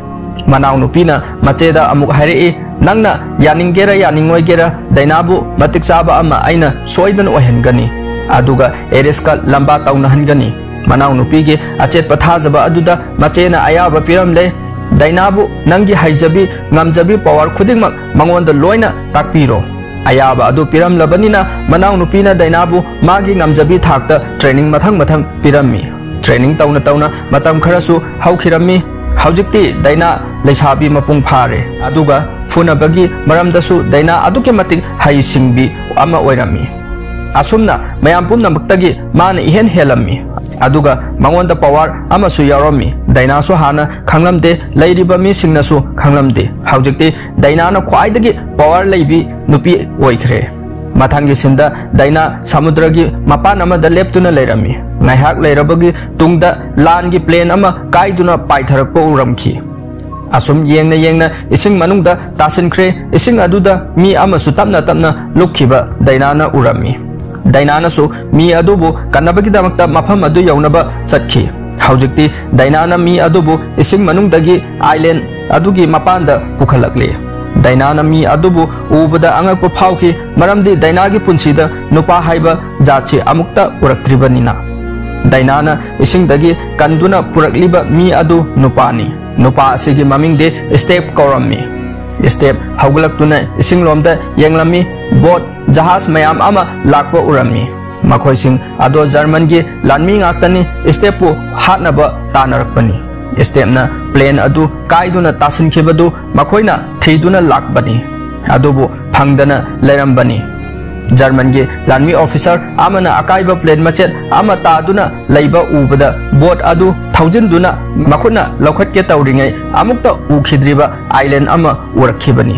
ꯃꯅꯥꯎꯅꯨꯄꯤꯅ ꯃꯆꯦꯗ ꯑꯃꯨꯛ ꯍꯥꯏꯔꯛꯏ, "ꯅꯪꯅ ꯌꯥꯅꯤꯡꯒꯦꯔꯥ ꯌꯥꯅꯤꯡꯉꯣꯏꯒꯦꯔꯥ, ꯗꯥꯏꯅꯥꯕꯨ ꯃꯇꯤꯛ ꯆꯥꯕ ꯑꯃ ꯑꯩꯅ ꯁꯣꯏꯗꯅ ꯑꯣꯏꯍꯟꯒꯅꯤ, ꯑꯗꯨꯒ ꯑꯦꯔꯤꯁꯀ ꯂꯝꯕꯥ ꯇꯧꯅꯍꯟꯒꯅꯤ꯫" ꯃꯅꯥꯎꯅꯨꯄꯤꯒꯤ ꯑꯆꯦꯠꯄ ꯊꯥꯖꯕ ꯑꯗꯨꯗ ꯃꯆꯦꯅ ꯑꯌꯥꯕ ꯄꯤꯔꯝꯂꯦ꯫ ꯗꯥꯏꯅꯥꯕꯨ ꯅꯪꯒꯤ ꯍꯩꯖꯕꯤ, ꯉꯝꯖꯕꯤ, ꯄꯋꯥꯔ ꯈꯨꯗꯤꯡꯃꯛ ꯃꯉꯣꯟꯗ ꯂꯣꯏꯅ ꯇꯥꯛꯄꯤꯔꯣ꯫ ꯑꯌꯥꯕ ꯑꯗꯨ ꯄꯤꯔꯝꯂꯕꯅꯤꯅ ꯃꯅꯥꯎꯅꯨꯄꯤꯅ ꯗꯥꯏꯅꯥꯕꯨ ꯃꯥꯒꯤ ꯉꯝꯖꯕꯤ ꯊꯥꯛꯇ ꯇ꯭ꯔꯦꯅꯤꯡ ꯃꯊꯪ ꯃꯊꯪ ꯄꯤꯔꯝꯃꯤ꯫ ꯇ꯭ꯔꯦꯅꯤꯡ ꯇꯧꯅ ꯇꯧꯅ ꯃꯇꯝ ꯈꯔꯁꯨ ꯍꯧꯈꯤꯔꯝꯃꯤ꯫ ꯍꯧꯖꯤꯛꯇꯤ ꯗꯥꯏꯅꯥ ꯂꯩꯁꯥꯕꯤ ꯃꯄꯨꯡ ꯐꯥꯔꯦ꯫ ꯑꯗꯨꯒ ꯐꯨꯅꯕꯒꯤ ꯃꯔꯝꯗꯁꯨ ꯗꯥꯏꯅꯥ ꯑꯗꯨꯛꯀꯤ ꯃꯇꯤꯛ ꯍꯩꯁꯤꯡꯕꯤ ꯑꯃ ꯑꯣꯏꯔꯝꯃꯤ꯫ ꯑꯁꯨꯝꯅ ꯃꯌꯥꯝ ꯄꯨꯝꯅꯃꯛꯇꯒꯤ ꯃꯥꯅ ꯏꯍꯦꯟ ꯍꯦꯜꯂꯝꯃꯤ꯫ ꯑꯗꯨꯒ ꯃꯉꯣꯟꯗ ꯄꯋꯥꯔ ꯑꯃꯁꯨ ꯌꯥꯎꯔꯝꯃꯤ꯫ ꯗꯥꯏꯅꯥꯁꯨ ꯍꯥꯟꯅ ꯈꯪꯂꯝꯗꯦ, ꯂꯩꯔꯤꯕ ꯃꯤꯁꯤꯡꯅꯁꯨ ꯈꯪꯂꯝꯗꯦ꯫ ꯍꯧꯖꯤꯛꯇꯤ ꯗꯥꯏꯅꯥꯅ ꯈ꯭ꯋꯥꯏꯗꯒꯤ ꯄꯋꯥꯔ ꯂꯩꯕꯤ ꯅꯨꯄꯤ ꯑꯣꯏꯈ꯭ꯔꯦ꯫ ꯃꯊꯪꯒꯤ ꯁꯤꯟꯗ ꯗꯥꯏꯅꯥ ꯁꯃꯨꯗ꯭ꯔꯒꯤ ꯃꯄꯥꯟ ꯑꯃꯗ ꯂꯦꯞꯇꯨꯅ ꯂꯩꯔꯝꯃꯤ꯫ ꯉꯥꯏꯍꯥꯛ ꯂꯩꯔꯕꯒꯤ ꯇꯨꯡꯗ ꯂꯥꯟꯒꯤ ꯄ꯭ꯂꯦꯟ ꯑꯃ ꯀꯥꯏꯗꯨꯅ ꯄꯥꯏꯊꯔꯛꯄ ꯎꯔꯝꯈꯤ꯫ ꯑꯁꯨꯝ ꯌꯦꯡꯅ ꯌꯦꯡꯅ ꯏꯁꯤꯡ ꯃꯅꯨꯡꯗ ꯇꯥꯁꯤꯟꯈ꯭ꯔꯦ꯫ ꯏꯁꯤꯡ ꯑꯗꯨꯗ ꯃꯤ ꯑꯃꯁꯨ ꯇꯞꯅ ꯇꯞꯅ ꯂꯨꯞꯈꯤꯕ ꯗꯥꯏꯅꯥꯅ ꯎꯔꯝꯃꯤ꯫ ꯗꯥꯏꯅꯥꯅꯁꯨ ꯃꯤ ꯑꯗꯨꯕꯨ ꯀꯟꯅꯕꯒꯤꯗꯃꯛꯇ ꯃꯐꯝ ꯑꯗꯨ ꯌꯧꯅꯕ ꯆꯠꯈꯤ꯫ ꯍꯧꯖꯤꯛꯇꯤ ꯗꯥꯏꯅꯥꯅ ꯃꯤ ꯑꯗꯨꯕꯨ ꯏꯁꯤꯡ ꯃꯅꯨꯡꯗꯒꯤ ꯑꯥꯏꯂꯦꯟ ꯑꯗꯨꯒꯤ ꯃꯄꯥꯟꯗ ꯄꯨꯈꯠꯂꯛꯂꯤ꯫ ꯗꯥꯏꯅꯥꯅ ꯃꯤ ꯑꯗꯨꯕꯨ ꯎꯕꯗ ꯑꯉꯛꯄ ꯐꯥꯎꯈꯤ, ꯃꯔꯝꯗꯤ ꯗꯥꯏꯅꯥꯒꯤ ꯄꯨꯟꯁꯤꯗ ꯅꯨꯄꯥ ꯍꯥꯏꯕ ꯖꯥꯠꯁꯤ ꯑꯃꯨꯛꯇ ꯎꯔꯛꯇ꯭ꯔꯤꯕꯅꯤꯅ꯫ ꯗꯥꯏꯅꯥꯅ ꯏꯁꯤꯡꯗꯒꯤ ꯀꯟꯗꯨꯅ ꯄꯨꯔꯛꯂꯤꯕ ꯃꯤ ꯑꯗꯨ ꯅꯨꯄꯥꯅꯤ꯫ ꯅꯨꯄꯥ ꯑꯁꯤꯒꯤ ꯃꯃꯤꯡꯗꯤ ꯁ꯭ꯇꯦꯞ ꯀꯧꯔꯝꯃꯤ꯫ ꯁ꯭ꯇꯦꯞ ꯍꯧꯒꯠꯂꯛꯇꯨꯅ ꯏꯁꯤꯡꯂꯣꯝꯗ ꯌꯦꯡꯂꯝꯃꯤ꯫ ꯕꯣꯠ, ꯖꯍꯥꯖ ꯃꯌꯥꯝ ꯑꯃ ꯂꯥꯛꯄ ꯎꯔꯝꯃꯤ꯫ ꯃꯈꯣꯏꯁꯤꯡ ꯑꯗꯣ ꯖꯔꯃꯟꯒꯤ ꯂꯥꯟꯃꯤ ꯉꯥꯛꯇꯅꯤ꯫ ꯁ꯭ꯇꯦꯞꯄꯨ ꯍꯥꯠꯅꯕ ꯇꯥꯟꯅꯔꯛꯄꯅꯤ꯫ ꯁ꯭ꯇꯦꯞꯅ ꯄ꯭ꯂꯦꯟ ꯑꯗꯨ ꯀꯥꯏꯗꯨꯅ ꯇꯥꯁꯤꯟꯈꯤꯕꯗꯨ ꯃꯈꯣꯏꯅ ꯊꯤꯗꯨꯅ ꯂꯥꯛꯄꯅꯤ꯫ ꯑꯗꯨꯕꯨ ꯐꯪꯗꯅ ꯂꯩꯔꯝꯕꯅꯤ꯫ ꯖꯔꯃꯟꯒꯤ ꯂꯥꯟꯃꯤ ꯑꯣꯐꯤꯁꯔ ꯑꯃꯅ ꯑꯀꯥꯏꯕ ꯄ꯭ꯂꯦꯟ ꯃꯆꯦꯠ ꯑꯃ ꯇꯥꯗꯨꯅ ꯂꯩꯕ ꯎꯕꯗ ꯕꯣꯠ ꯑꯗꯨ ꯊꯧꯖꯤꯟꯗꯨꯅ ꯃꯈꯨꯠꯅ ꯂꯧꯈꯠꯀꯦ ꯇꯧꯔꯤꯉꯩ ꯑꯃꯨꯛꯇ ꯎꯈꯤꯗ꯭ꯔꯤꯕ ꯑꯥꯏꯂꯦꯟ ꯑꯃ ꯎꯔꯛꯈꯤꯕꯅꯤ꯫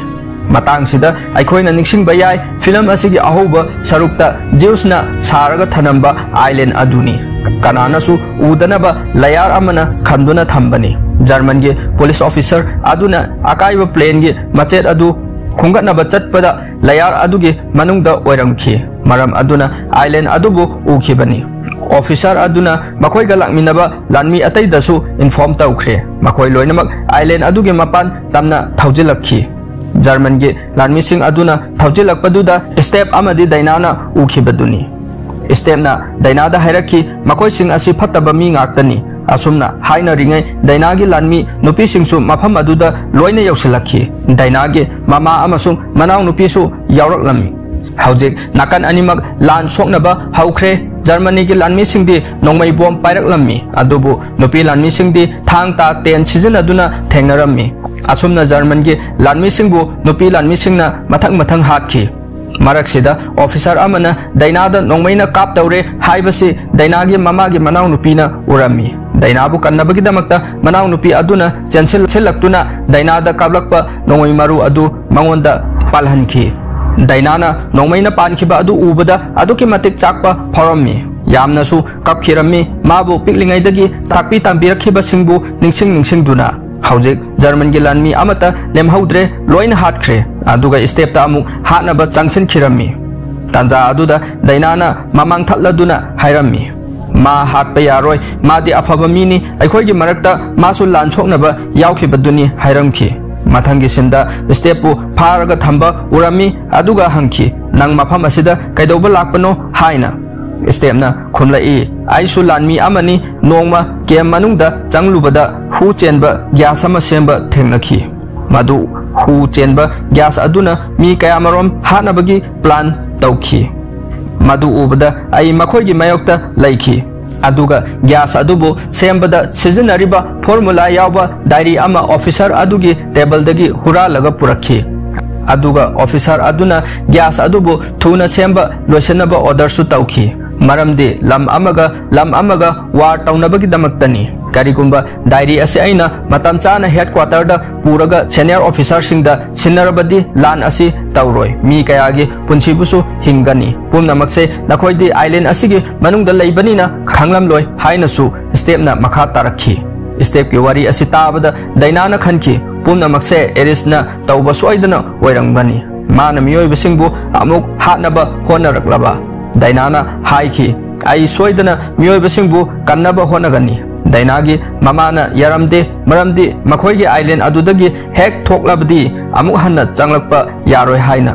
ꯃꯇꯥꯡꯁꯤꯗ ꯑꯩꯈꯣꯏꯅ ꯅꯤꯡꯁꯤꯡꯕ ꯌꯥꯏ, ꯐꯤꯂꯝ ꯑꯁꯤꯒꯤ ꯑꯍꯧꯕ ꯁꯔꯨꯛꯇ ꯖꯤꯎꯁꯅ ꯁꯥꯔꯒ ꯊꯅꯝꯕ ꯑꯥꯏꯂꯦꯟ ꯑꯗꯨꯅꯤ꯫ ꯀꯅꯥꯅꯁꯨ ꯎꯗꯅꯕ ꯂꯌꯥꯔ ꯑꯃꯅ ꯈꯟꯗꯨꯅ ꯊꯝꯕꯅꯤ꯫ ꯖꯔꯃꯟꯒꯤ ꯄꯨꯂꯤꯁ ꯑꯣꯐꯤꯁꯔ ꯑꯗꯨꯅ ꯑꯀꯥꯏꯕ ꯄ꯭ꯂꯦꯟꯒꯤ ꯃꯆꯦꯠ ꯑꯗꯨ ꯈꯨꯝꯒꯠꯅꯕ ꯆꯠꯄꯗ ꯂꯌꯥꯔ ꯑꯗꯨꯒꯤ ꯃꯅꯨꯡꯗ ꯑꯣꯏꯔꯝꯈꯤ꯫ ꯃꯔꯝ ꯑꯗꯨꯅ ꯑꯥꯏꯂꯦꯟ ꯑꯗꯨꯕꯨ ꯎꯈꯤꯕꯅꯤ꯫ ꯑꯣꯐꯤꯁꯔ ꯑꯗꯨꯅ ꯃꯈꯣꯏꯒ ꯂꯥꯛꯃꯤꯟꯅꯕ ꯂꯥꯟꯃꯤ ꯑꯇꯩꯗꯁꯨ ꯏꯟꯐꯣꯔꯝ ꯇꯧꯈ꯭ꯔꯦ꯫ ꯃꯈꯣꯏ ꯂꯣꯏꯅꯃꯛ ꯑꯥꯏꯂꯦꯟ ꯑꯗꯨꯒꯤ ꯃꯄꯥꯟ ꯇꯝꯅ ꯊꯧꯖꯤꯜꯂꯛꯈꯤ꯫ ꯖꯔꯃꯟꯒꯤ ꯂꯥꯟꯃꯤꯁꯤꯡ ꯑꯗꯨꯅ ꯊꯧꯖꯤꯜꯂꯛꯄꯗꯨꯗ ꯁ꯭ꯇꯦꯞ ꯑꯃꯗꯤ ꯗꯥꯏꯅꯥꯅ ꯎꯈꯤꯕꯗꯨꯅꯤ꯫ ꯁ꯭ꯇꯦꯞꯅ ꯗꯥꯏꯅꯥꯗ ꯍꯥꯏꯔꯛꯈꯤ, "ꯃꯈꯣꯏꯁꯤꯡ ꯑꯁꯤ ꯐꯠꯇꯕ ꯃꯤ ꯉꯥꯛꯇꯅꯤ꯫ ꯑꯁꯨꯝꯅ ꯍꯥꯏꯅꯔꯤꯉꯩ ꯗꯥꯏꯅꯥꯒꯤ ꯂꯥꯟꯃꯤ ꯅꯨꯄꯤꯁꯤꯡꯁꯨ ꯃꯐꯝ ꯑꯗꯨꯗ ꯂꯣꯏꯅ ꯌꯧꯁꯤꯜꯂꯛꯈꯤ꯫ ꯗꯥꯏꯅꯥꯒꯤ ꯃꯃꯥ ꯑꯃꯁꯨꯡ ꯃꯅꯥꯎꯅꯨꯄꯤꯁꯨ ꯌꯥꯎꯔꯛꯂꯝꯃꯤ꯫ ꯍꯧꯖꯤꯛ ꯅꯥꯀꯟ ꯑꯅꯤꯃꯛ ꯂꯥꯟ ꯁꯣꯛꯅꯕ ꯍꯧꯈ꯭ꯔꯦ꯫ ꯖꯔꯃꯅꯤꯒꯤ ꯂꯥꯟꯃꯤꯁꯤꯡꯗꯤ ꯅꯣꯡꯃꯩ ꯕꯣꯝ ꯄꯥꯏꯔꯛꯂꯝꯃꯤ, ꯑꯗꯨꯕꯨ ꯅꯨꯄꯤ ꯂꯥꯟꯃꯤꯁꯤꯡꯗꯤ ꯊꯥꯡ ꯇꯥ ꯇꯦꯟ ꯁꯤꯖꯤꯟꯅꯗꯨꯅ ꯊꯦꯡꯅꯔꯝꯃꯤ꯫ ꯑꯁꯨꯝꯅ ꯖꯔꯃꯟꯒꯤ ꯂꯥꯟꯃꯤꯁꯤꯡꯕꯨ ꯅꯨꯄꯤ ꯂꯥꯟꯃꯤꯁꯤꯡꯅ ꯃꯊꯪ ꯃꯊꯪ ꯍꯥꯠꯈꯤ꯫ ꯃꯔꯛꯁꯤꯗ ꯑꯣꯐꯤꯁꯥꯔ ꯑꯃꯅ ꯗꯥꯏꯅꯥꯗ ꯅꯣꯡꯃꯩꯅ ꯀꯥꯞꯇꯧꯔꯦ ꯍꯥꯏꯕꯁꯤ ꯗꯥꯏꯅꯥꯒꯤ ꯃꯃꯥꯒꯤ ꯃꯅꯥꯎꯅꯨꯄꯤꯅ ꯎꯔꯝꯃꯤ꯫ ꯗꯥꯏꯅꯥꯕꯨ ꯀꯟꯅꯕꯒꯤꯗꯃꯛꯇ ꯃꯅꯥꯎꯅꯨꯄꯤ ꯑꯗꯨꯅ ꯆꯦꯟꯁꯤꯜꯂꯛꯇꯨꯅ ꯗꯥꯏꯅꯥꯗ ꯀꯥꯞꯂꯛꯄ ꯅꯣꯡꯃꯩ ꯃꯔꯨ ꯑꯗꯨ ꯃꯉꯣꯟꯗ ꯄꯥꯜꯍꯟꯈꯤ꯫ ꯗꯥꯏꯅꯥꯅ ꯅꯣꯡꯃꯩꯅ ꯄꯥꯟꯈꯤꯕ ꯑꯗꯨ ꯎꯕꯗ ꯑꯗꯨꯛꯀꯤ ꯃꯇꯤꯛ ꯆꯥꯛꯄ ꯐꯥꯎꯔꯝꯃꯤ꯫ ꯌꯥꯝꯅꯁꯨ ꯀꯞꯈꯤꯔꯝꯃꯤ꯫ ꯃꯥꯕꯨ ꯄꯤꯛꯂꯤꯉꯩꯗꯒꯤ ꯇꯥꯛꯄꯤ ꯇꯝꯕꯤꯔꯛꯈꯤꯕꯁꯤꯡꯕꯨ ꯅꯤꯡꯁꯤꯡ ꯅꯤꯡꯁꯤꯡꯗꯨꯅ꯫ ꯍꯧꯖꯤꯛ ꯖꯔꯃꯟꯒꯤ ꯂꯥꯟꯃꯤ ꯑꯃꯠꯇ ꯂꯦꯝꯍꯧꯗ꯭ꯔꯦ, ꯂꯣꯏꯅ ꯍꯥꯠꯈ꯭ꯔꯦ꯫ ꯑꯗꯨꯒ ꯏꯁꯇꯦꯞꯇ ꯑꯃꯨꯛ ꯍꯥꯠꯅꯕ ꯆꯪꯁꯤꯟꯈꯤꯔꯝꯃꯤ꯫ ꯇꯥꯟꯖꯥ ꯑꯗꯨꯗ ꯗꯥꯏꯅꯥꯅ ꯃꯃꯥꯡ ꯊꯠꯂꯗꯨꯅ ꯍꯥꯏꯔꯝꯃꯤ, "ꯃꯥ ꯍꯥꯠꯄ ꯌꯥꯔꯣꯏ, ꯃꯥꯗꯤ ꯑꯐꯕ ꯃꯤꯅꯤ, ꯑꯩꯈꯣꯏꯒꯤ ꯃꯔꯛꯇ ꯃꯥꯁꯨ ꯂꯥꯟ ꯁꯣꯛꯅꯕ ꯌꯥꯎꯈꯤꯕꯗꯨꯅꯤ" ꯍꯥꯏꯔꯝꯈꯤ꯫ ꯃꯊꯪꯒꯤ ꯁꯤꯟꯗ ꯏꯁꯇꯦꯞꯄꯨ ꯐꯥꯔꯒ ꯊꯝꯕ ꯎꯔꯝꯃꯤ, ꯑꯗꯨꯒ ꯍꯪꯈꯤ, "ꯅꯪ ꯃꯐꯝ ꯑꯁꯤꯗ ꯀꯩꯗꯧꯕ ꯂꯥꯛꯄꯅꯣ?" ꯍꯥꯏꯅ꯫ ꯏꯁꯇꯦꯞꯅ ꯈꯨꯝꯂꯛꯏ, "ꯑꯩꯁꯨ ꯂꯥꯟꯃꯤ ꯑꯃꯅꯤ, ꯅꯣꯡꯃ ꯀꯦꯝ ꯃꯅꯨꯡꯗ ꯆꯪꯂꯨꯕꯗ ꯍꯨ ꯆꯦꯟꯕ ꯒ꯭ꯌꯥꯁ ꯑꯃ ꯁꯦꯝꯕ ꯊꯦꯡꯅꯈꯤ꯫ ꯃꯗꯨ ꯍꯨ ꯆꯦꯟꯕ ꯒ꯭ꯌꯥꯁ ꯑꯗꯨꯅ ꯃꯤ ꯀꯌꯥꯃꯔꯣꯝ ꯍꯥꯠꯅꯕꯒꯤ ꯄ꯭ꯂꯥꯟ ꯇꯧꯈꯤ꯫ ꯃꯗꯨ ꯎꯕꯗ ꯑꯩ ꯃꯈꯣꯏꯒꯤ ꯃꯥꯌꯣꯛꯇ ꯂꯩꯈꯤ꯫ ꯑꯗꯨꯒ ꯒ꯭ꯌꯥꯁ ꯑꯗꯨꯕꯨ ꯁꯦꯝꯕꯗ ꯁꯤꯖꯤꯟꯅꯔꯤꯕ ꯐꯣꯔꯃꯨꯂꯥ ꯌꯥꯎꯕ ꯗꯥꯏꯔꯤ ꯑꯃ ꯑꯣꯐꯤꯁꯥꯔ ꯑꯗꯨꯒꯤ ꯇꯦꯕꯜꯗꯒꯤ ꯍꯨꯔꯥꯜꯂꯒ ꯄꯨꯔꯛꯈꯤ꯫ ꯑꯗꯨꯒ ꯑꯣꯐꯤꯁꯥꯔ ꯑꯗꯨꯅ ꯒ꯭ꯌꯥꯁ ꯑꯗꯨꯕꯨ ꯊꯨꯅ ꯁꯦꯝꯕ ꯂꯣꯏꯁꯤꯟꯅꯕ ꯑꯣꯔꯗꯔꯁꯨ ꯇꯧꯈꯤ, ꯃꯔꯝꯗꯤ ꯂꯝ ꯑꯃꯒ ꯂꯝ ꯑꯃꯒ ꯋꯥꯔ ꯇꯧꯅꯕꯒꯤꯗꯃꯛꯇꯅꯤ꯫ ꯀꯔꯤꯒꯨꯝꯕ ꯗꯥꯏꯔꯤ ꯑꯁꯤ ꯑꯩꯅ ꯃꯇꯝ ꯆꯥꯅ ꯍꯦꯗꯀ꯭ꯋꯥꯇꯔꯗ ꯄꯨꯔꯒ ꯁꯦꯅꯤꯌꯔ ꯑꯣꯐꯤꯁꯥꯔꯁꯤꯡꯗ ꯁꯤꯟꯅꯔꯕꯗꯤ ꯂꯥꯟ ꯑꯁꯤ ꯇꯧꯔꯣꯏ, ꯃꯤ ꯀꯌꯥꯒꯤ ꯄꯨꯟꯁꯤꯕꯨꯁꯨ ꯍꯤꯡꯒꯅꯤ꯫ ꯄꯨꯝꯅꯃꯛꯁꯦ ꯅꯈꯣꯏꯗꯤ ꯑꯥꯏꯂꯦꯟ ꯑꯁꯤꯒꯤ ꯃꯅꯨꯡꯗ ꯂꯩꯕꯅꯤꯅ ꯈꯪꯂꯝꯂꯣꯏ" ꯍꯥꯏꯅꯁꯨ ꯏꯁꯇꯦꯞꯅ ꯃꯈꯥ ꯇꯥꯔꯛꯈꯤ꯫ ꯏꯁꯇꯦꯞꯀꯤ ꯋꯥꯔꯤ ꯑꯁꯤ ꯇꯥꯕꯗ ꯗꯥꯏꯅꯥꯅ ꯈꯟꯈꯤ, "ꯄꯨꯝꯅꯃꯛꯁꯦ ꯑꯦꯔꯤꯁꯅ ꯇꯧꯕ ꯁꯣꯏꯗꯅ ꯑꯣꯏꯔꯝꯒꯅꯤ꯫ ꯃꯥꯅ ꯃꯤꯑꯣꯏꯕꯁꯤꯡꯕꯨ ꯑꯃꯨꯛ ꯍꯥꯠꯅꯕ ꯍꯣꯠꯅꯔꯛꯂꯕ?" ꯗꯥꯏꯅꯥꯅ ꯍꯥꯏꯈꯤ, "ꯑꯩ ꯁꯣꯏꯗꯅ ꯃꯤꯑꯣꯏꯕꯁꯤꯡꯕꯨ ꯀꯟꯅꯕ ꯍꯣꯠꯅꯒꯅꯤ꯫" ꯗꯥꯏꯅꯥꯒꯤ ꯃꯃꯥꯅ ꯌꯥꯔꯝꯗꯦ, ꯃꯔꯝꯗꯤ ꯃꯈꯣꯏꯒꯤ ꯑꯥꯏꯂꯦꯟ ꯑꯗꯨꯗꯒꯤ ꯍꯦꯛ ꯊꯣꯛꯂꯕꯗꯤ ꯑꯃꯨꯛ ꯍꯟꯅ ꯆꯪꯂꯛꯄ ꯌꯥꯔꯣꯏ ꯍꯥꯏꯅ꯫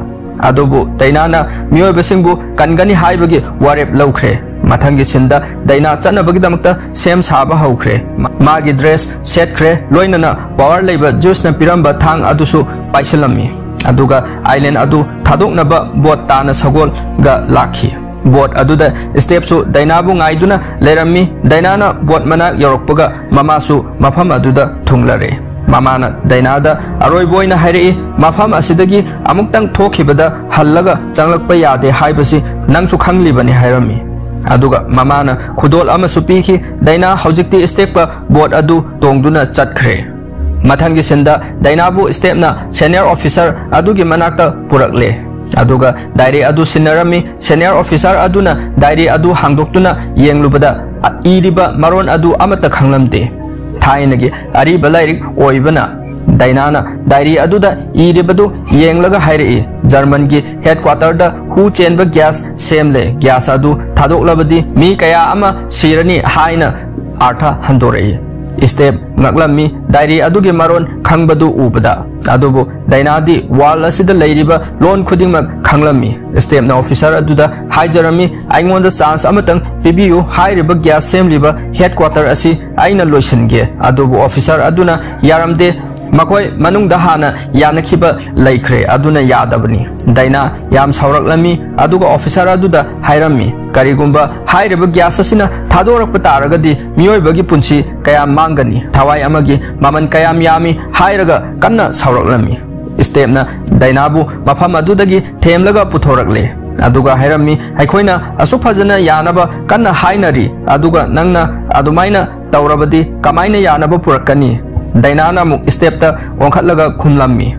ꯑꯗꯨꯕꯨ ꯗꯥꯏꯅꯥꯅ ꯃꯤꯑꯣꯏꯕꯁꯤꯡꯕꯨ ꯀꯟꯒꯅꯤ ꯍꯥꯏꯕꯒꯤ ꯋꯥꯔꯦꯞ ꯂꯧꯈ꯭ꯔꯦ꯫ ꯃꯊꯪꯒꯤ ꯁꯤꯟꯗ ꯗꯥꯏꯅꯥ ꯆꯠꯅꯕꯒꯤꯗꯃꯛꯇ ꯁꯦꯝ ꯁꯥꯕ ꯍꯧꯈ꯭ꯔꯦ꯫ ꯃꯥꯒꯤ ꯗ꯭ꯔꯦꯁ ꯁꯦꯠꯈ꯭ꯔꯦ, ꯂꯣꯏꯅꯅ ꯄꯥꯋꯔ ꯂꯩꯕ ꯖ꯭ꯌꯨꯁꯅ ꯄꯤꯔꯝꯕ ꯊꯥꯡ ꯑꯗꯨꯁꯨ ꯄꯥꯏꯁꯤꯜꯂꯝꯃꯤ꯫ ꯑꯗꯨꯒ ꯑꯥꯏꯂꯦꯟ ꯑꯗꯨ ꯊꯥꯗꯣꯛꯅꯕ ꯕꯣꯠ ꯇꯥꯅ ꯁꯒꯣꯜꯒ ꯂꯥꯛꯈꯤ꯫ ꯕꯣꯠ ꯑꯗꯨꯗ ꯁ꯭ꯇꯦꯞꯁꯨ ꯗꯥꯏꯅꯥꯕꯨ ꯉꯥꯏꯗꯨꯅ ꯂꯩꯔꯝꯃꯤ꯫ ꯗꯥꯏꯅꯥꯅ ꯕꯣꯠ ꯃꯅꯥꯛ ꯌꯧꯔꯛꯄꯒ ꯃꯃꯥꯁꯨ ꯃꯐꯝ ꯑꯗꯨꯗ ꯊꯨꯡꯂꯔꯦ꯫ ꯃꯃꯥꯅ ꯗꯥꯏꯅꯥꯗ ꯑꯔꯣꯏꯕ ꯑꯣꯏꯅ ꯍꯥꯏꯔꯛꯏ, "ꯃꯐꯝ ꯑꯁꯤꯗꯒꯤ ꯑꯃꯨꯛꯇꯪ ꯊꯣꯛꯈꯤꯕꯗ ꯍꯜꯂꯒ ꯆꯪꯂꯛꯄ ꯌꯥꯗꯦ ꯍꯥꯏꯕꯁꯤ ꯅꯪꯁꯨ ꯈꯪꯂꯤꯕꯅꯤ" ꯍꯥꯏꯔꯝꯃꯤ꯫ ꯑꯗꯨꯒ ꯃꯃꯥꯅ ꯈꯨꯗꯣꯜ ꯑꯃꯁꯨ ꯄꯤꯈꯤ꯫ ꯗꯥꯏꯅꯥ ꯍꯧꯖꯤꯛꯇꯤ ꯁ꯭ꯇꯦꯞꯀ ꯕꯣꯠ ꯑꯗꯨ ꯇꯣꯡꯗꯨꯅ ꯆꯠꯈ꯭ꯔꯦ꯫ ꯃꯊꯪꯒꯤ ꯁꯤꯟꯗ ꯗꯥꯏꯅꯥꯕꯨ ꯁ꯭ꯇꯦꯞꯅ ꯁꯦꯅꯤꯌꯔ ꯑꯣꯐꯤꯁꯔ ꯑꯗꯨꯒꯤ ꯃꯅꯥꯛꯇ ꯄꯨꯔꯛꯂꯦ꯫ ꯑꯗꯨꯒ ꯗꯥꯏꯔꯤ ꯑꯗꯨ ꯁꯤꯟꯅꯔꯝꯃꯤ꯫ ꯁꯦꯅꯤꯌꯔ ꯑꯣꯐꯤꯁꯔ ꯑꯗꯨꯅ ꯗꯥꯏꯔꯤ ꯑꯗꯨ ꯍꯥꯡꯗꯣꯛꯇꯨꯅ ꯌꯦꯡꯂꯨꯕꯗ, ꯑ, ꯏꯔꯤꯕ ꯃꯔꯣꯟ ꯑꯗꯨ ꯑꯃꯠꯇ ꯈꯪꯂꯝꯗꯦ꯫ ꯊꯥꯏꯅꯒꯤ ꯑꯔꯤꯕ ꯂꯥꯏꯔꯤꯛ ꯑꯣꯏꯕꯅ ꯗꯥꯏꯅꯥꯅ ꯗꯥꯏꯔꯤ ꯑꯗꯨꯗ ꯏꯔꯤꯕꯗꯨ ꯌꯦꯡꯂꯒ ꯍꯥꯏꯔꯛꯏ, "ꯖꯔꯃꯟꯒꯤ ꯍꯦꯗꯀ꯭ꯋꯥꯇꯔꯗ ꯍꯨ ꯆꯦꯟꯕ ꯒ꯭ꯌꯥꯁ ꯁꯦꯝꯂꯦ꯫ ꯒ꯭ꯌꯥꯁ ꯑꯗꯨ ꯊꯥꯗꯣꯛꯂꯕꯗꯤ ꯃꯤ ꯀꯌꯥ ꯑꯃ ꯁꯤꯔꯅꯤ" ꯍꯥꯏꯅ ꯑꯥꯔꯊ ꯍꯟꯗꯣꯔꯛꯏ꯫ ꯁ꯭ꯇꯦꯞ ꯉꯛꯂꯝꯃꯤ, ꯗꯥꯏꯔꯤ ꯑꯗꯨꯒꯤ ꯃꯔꯣꯟ ꯈꯪꯕꯗꯨ ꯎꯕꯗ꯫ ꯑꯗꯨꯕꯨ ꯗꯥꯏꯅꯥꯗꯤ ꯋꯥꯜ ꯑꯁꯤꯗ ꯂꯩꯔꯤꯕ ꯂꯣꯟ ꯈꯨꯗꯤꯡꯃꯛ ꯈꯪꯂꯝꯃꯤ꯫ ꯁ꯭ꯇꯦꯞꯅ ꯑꯣꯐꯤꯁꯔ ꯑꯗꯨꯗ ꯍꯥꯏꯖꯔꯝꯃꯤ, "ꯑꯩꯉꯣꯟꯗ ꯆꯥꯟꯁ ꯑꯃꯇꯪ ꯄꯤꯕꯤꯌꯨ, ꯍꯥꯏꯔꯤꯕ ꯒ꯭ꯌꯥꯁ ꯁꯦꯝꯂꯤꯕ ꯍꯦꯗꯀ꯭ꯋꯥꯇꯔ ꯑꯁꯤ ꯑꯩꯅ ꯂꯣꯏꯁꯤꯟꯒꯦ"꯫ ꯑꯗꯨꯕꯨ ꯑꯣꯐꯤꯁꯔ ꯑꯗꯨꯅ ꯌꯥꯔꯝꯗꯦ, ꯃꯈꯣꯏ ꯃꯅꯨꯡꯗ ꯍꯥꯟꯅ ꯌꯥꯅꯈꯤꯕ ꯂꯩꯈ꯭ꯔꯦ, ꯑꯗꯨꯅ ꯌꯥꯗꯕꯅꯤ꯫ ꯗꯥꯏꯅꯥ ꯌꯥꯝ ꯁꯥꯎꯔꯛꯂꯝꯃꯤ, ꯑꯗꯨꯒ ꯑꯣꯐꯤꯁꯔ ꯑꯗꯨꯗ ꯍꯥꯏꯔꯝꯃꯤ, "ꯀꯔꯤꯒꯨꯝꯕ ꯍꯥꯏꯔꯤꯕ ꯒ꯭ꯌꯥꯁ ꯑꯁꯤꯅ ꯊꯥꯗꯣꯔꯛꯄ ꯇꯥꯔꯒꯗꯤ ꯃꯤꯑꯣꯏꯕꯒꯤ ꯄꯨꯟꯁꯤ ꯀꯌꯥꯝ ꯃꯥꯡꯒꯅꯤ, ꯊꯋꯥꯏ ꯑꯃꯒꯤ ꯃꯃꯜ ꯀꯌꯥꯝ ꯌꯥꯝꯃꯤ" ꯍꯥꯏꯔꯒ ꯀꯟꯅ ꯁꯥꯎꯔꯛꯂꯝꯃꯤ꯫ ꯁ꯭ꯇꯦꯞꯅ ꯗꯥꯏꯅꯥꯕꯨ ꯃꯐꯝ ꯑꯗꯨꯗꯒꯤ ꯊꯦꯝꯂꯒ ꯄꯨꯊꯣꯔꯛꯂꯦ, ꯑꯗꯨꯒ ꯍꯥꯏꯔꯝꯃꯤ, "ꯑꯩꯈꯣꯏꯅ ꯑꯁꯨꯛ ꯐꯖꯅ ꯌꯥꯅꯕ ꯀꯟꯅ ꯍꯥꯏꯅꯔꯤ, ꯑꯗꯨꯒ ꯅꯪꯅ ꯑꯗꯨꯃꯥꯏꯅ ꯇꯧꯔꯕꯗꯤ ꯀꯃꯥꯏꯅ ꯌꯥꯅꯕ ꯄꯨꯔꯛꯀꯅꯤ?" ꯗꯥꯏꯅꯥꯅ ꯑꯃꯨꯛ ꯁ꯭ꯇꯦꯞꯇ ꯑꯣꯟꯈꯠꯂꯒ ꯈꯨꯝꯂꯝꯃꯤ,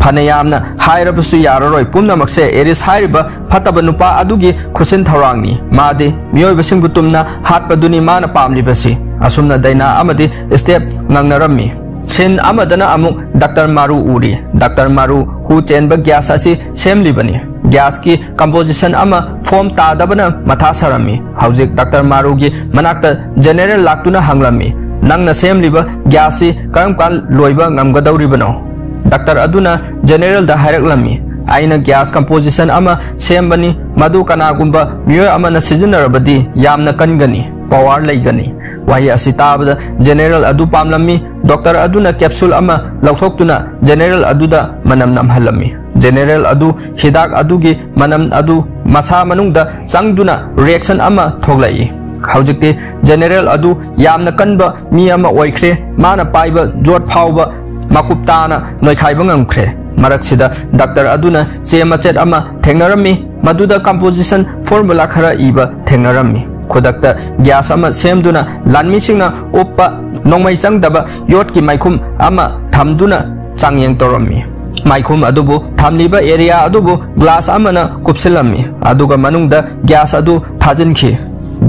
"ꯐꯅ ꯌꯥꯝꯅ ꯍꯥꯏꯔꯕꯁꯨ ꯌꯥꯔꯔꯣꯏ, ꯄꯨꯝꯅꯃꯛꯁꯦ ꯑꯦꯔꯤꯁ ꯍꯥꯏꯔꯤꯕ ꯐꯠꯇꯕ ꯅꯨꯄꯥ ꯑꯗꯨꯒꯤ ꯈꯨꯠꯁꯤꯟ ꯊꯧꯔꯥꯡꯅꯤ꯫ ꯃꯥꯗꯤ ꯃꯤꯑꯣꯏꯕꯁꯤꯡꯕꯨ ꯇꯨꯝꯅ ꯍꯥꯠꯄꯗꯨꯅꯤ ꯃꯥꯅ ꯄꯥꯝꯂꯤꯕꯁꯤ"꯫ ꯑꯁꯨꯝꯅ ꯗꯥꯏꯅꯥ ꯑꯃꯗꯤ ꯁ꯭ꯇꯦꯞ ꯉꯥꯡꯅꯔꯝꯃꯤ꯫ ꯁꯤꯟ ꯑꯃꯗꯅ ꯑꯃꯨꯛ ꯗꯥꯛꯇꯔ ꯃꯥꯔꯨ ꯎꯔꯤ꯫ ꯗꯥꯛꯇꯔ ꯃꯥꯔꯨ ꯍꯨ ꯆꯦꯟꯕ ꯒ꯭ꯌꯥꯁ ꯑꯁꯤ ꯁꯦꯝꯂꯤꯕꯅꯤ꯫ ꯒ꯭ꯌꯥꯁꯀꯤ ꯀꯝꯄꯣꯖꯤꯁꯟ ꯑꯃ ꯐꯣꯝ ꯇꯥꯗꯕꯅ ꯃꯊꯥ ꯁꯥꯔꯝꯃꯤ꯫ ꯍꯧꯖꯤꯛ ꯗꯥꯛꯇꯔ ꯃꯥꯔꯨꯒꯤ ꯃꯅꯥꯛꯇ ꯖꯦꯅꯦꯔꯦꯜ ꯂꯥꯛꯇꯨꯅ ꯍꯪꯂꯝꯃꯤ, "ꯅꯪꯅ ꯁꯦꯝꯂꯤꯕ ꯒ꯭ꯌꯥꯁꯁꯤ ꯀꯔꯝ ꯀꯥꯟ ꯂꯣꯏꯕ ꯉꯝꯒꯗꯧꯔꯤꯕꯅꯣ?" ꯗꯥꯛꯇꯔ ꯑꯗꯨꯅ ꯖꯦꯅꯦꯔꯦꯜꯗ ꯍꯥꯏꯔꯛꯂꯝꯃꯤ, "ꯑꯩꯅ ꯒ꯭ꯌꯥꯁ ꯀꯝꯄꯣꯖꯤꯁꯟ ꯑꯃ ꯁꯦꯝꯕꯅꯤ, ꯃꯗꯨ ꯀꯅꯥꯒꯨꯝꯕ ꯃꯤꯑꯣꯏ ꯑꯃꯅ ꯁꯤꯖꯤꯟꯅꯔꯕꯗꯤ ꯌꯥꯝꯅ ꯀꯟꯒꯅꯤ, power ꯂꯩꯒꯅꯤ꯫ ꯋꯥꯍꯩ ꯑꯁꯤ ꯇꯥꯕꯗ ꯖꯦꯅꯦꯔꯦꯜ ꯑꯗꯨ ꯄꯥꯝꯂꯝꯃꯤ꯫ ꯗꯣꯛꯇꯔ ꯑꯗꯨꯅ ꯀꯦꯞꯁꯨꯜ ꯑꯃ ꯂꯧꯊꯣꯛꯇꯨꯅ ꯖꯦꯅꯦꯔꯦꯜ ꯑꯗꯨꯗ ꯃꯅꯝ ꯅꯝꯍꯜꯂꯝꯃꯤ꯫ ꯖꯦꯅꯦꯔꯦꯜ ꯑꯗꯨ ꯍꯤꯗꯥꯛ ꯑꯗꯨꯒꯤ ꯃꯅꯝ ꯑꯗꯨ ꯃꯁꯥ ꯃꯅꯨꯡꯗ ꯆꯪꯗꯨꯅ reaction ꯑꯃ ꯊꯣꯛꯂꯛꯏ꯫ ꯍꯧꯖꯤꯛꯇꯤ ꯖꯦꯅꯦꯔꯦꯜ ꯑꯗꯨ ꯌꯥꯝꯅ ꯀꯟꯕ ꯃꯤ ꯑꯃ ꯑꯣꯏꯈ꯭ꯔꯦ꯫ ꯃꯥꯅ ꯄꯥꯏꯕ ꯖꯣꯠ ꯐꯥꯎꯕ ꯃꯀꯨꯞ ꯇꯥꯅ ꯅꯣꯏꯈꯥꯏꯕ ꯉꯝꯈ꯭ꯔꯦ꯫ ꯃꯔꯛꯁꯤꯗ ꯗꯥꯛꯇꯔ ꯑꯗꯨꯅ ꯆꯦ ꯃꯆꯦꯠ ꯑꯃ ꯊꯦꯡꯅꯔꯝꯃꯤ, ꯃꯗꯨꯗ composition formula ꯈꯔ ꯏꯕ ꯊꯦꯡꯅꯔꯝꯃꯤ꯫ ꯈꯨꯗꯛꯇ gas ꯑꯃ ꯁꯦꯝꯗꯨꯅ ꯂꯥꯟꯃꯤꯁꯤꯡꯅ ꯎꯞꯄ ꯅꯣꯡꯃꯩ ꯆꯪꯗꯕ ꯌꯣꯠꯀꯤ ꯃꯥꯏꯈꯨꯝ ꯑꯃ ꯊꯝꯗꯨꯅ ꯆꯥꯡꯌꯦꯡ ꯇꯧꯔꯝꯃꯤ꯫ ꯃꯥꯏꯈꯨꯝ ꯑꯗꯨꯕꯨ ꯊꯝꯂꯤꯕ area ꯑꯗꯨꯕꯨ glass ꯑꯃꯅ ꯀꯨꯞꯁꯤꯜꯂꯝꯃꯤ, ꯑꯗꯨꯒ ꯃꯅꯨꯡꯗ gas ꯑꯗꯨ ꯊꯥꯖꯤꯟꯈꯤ꯫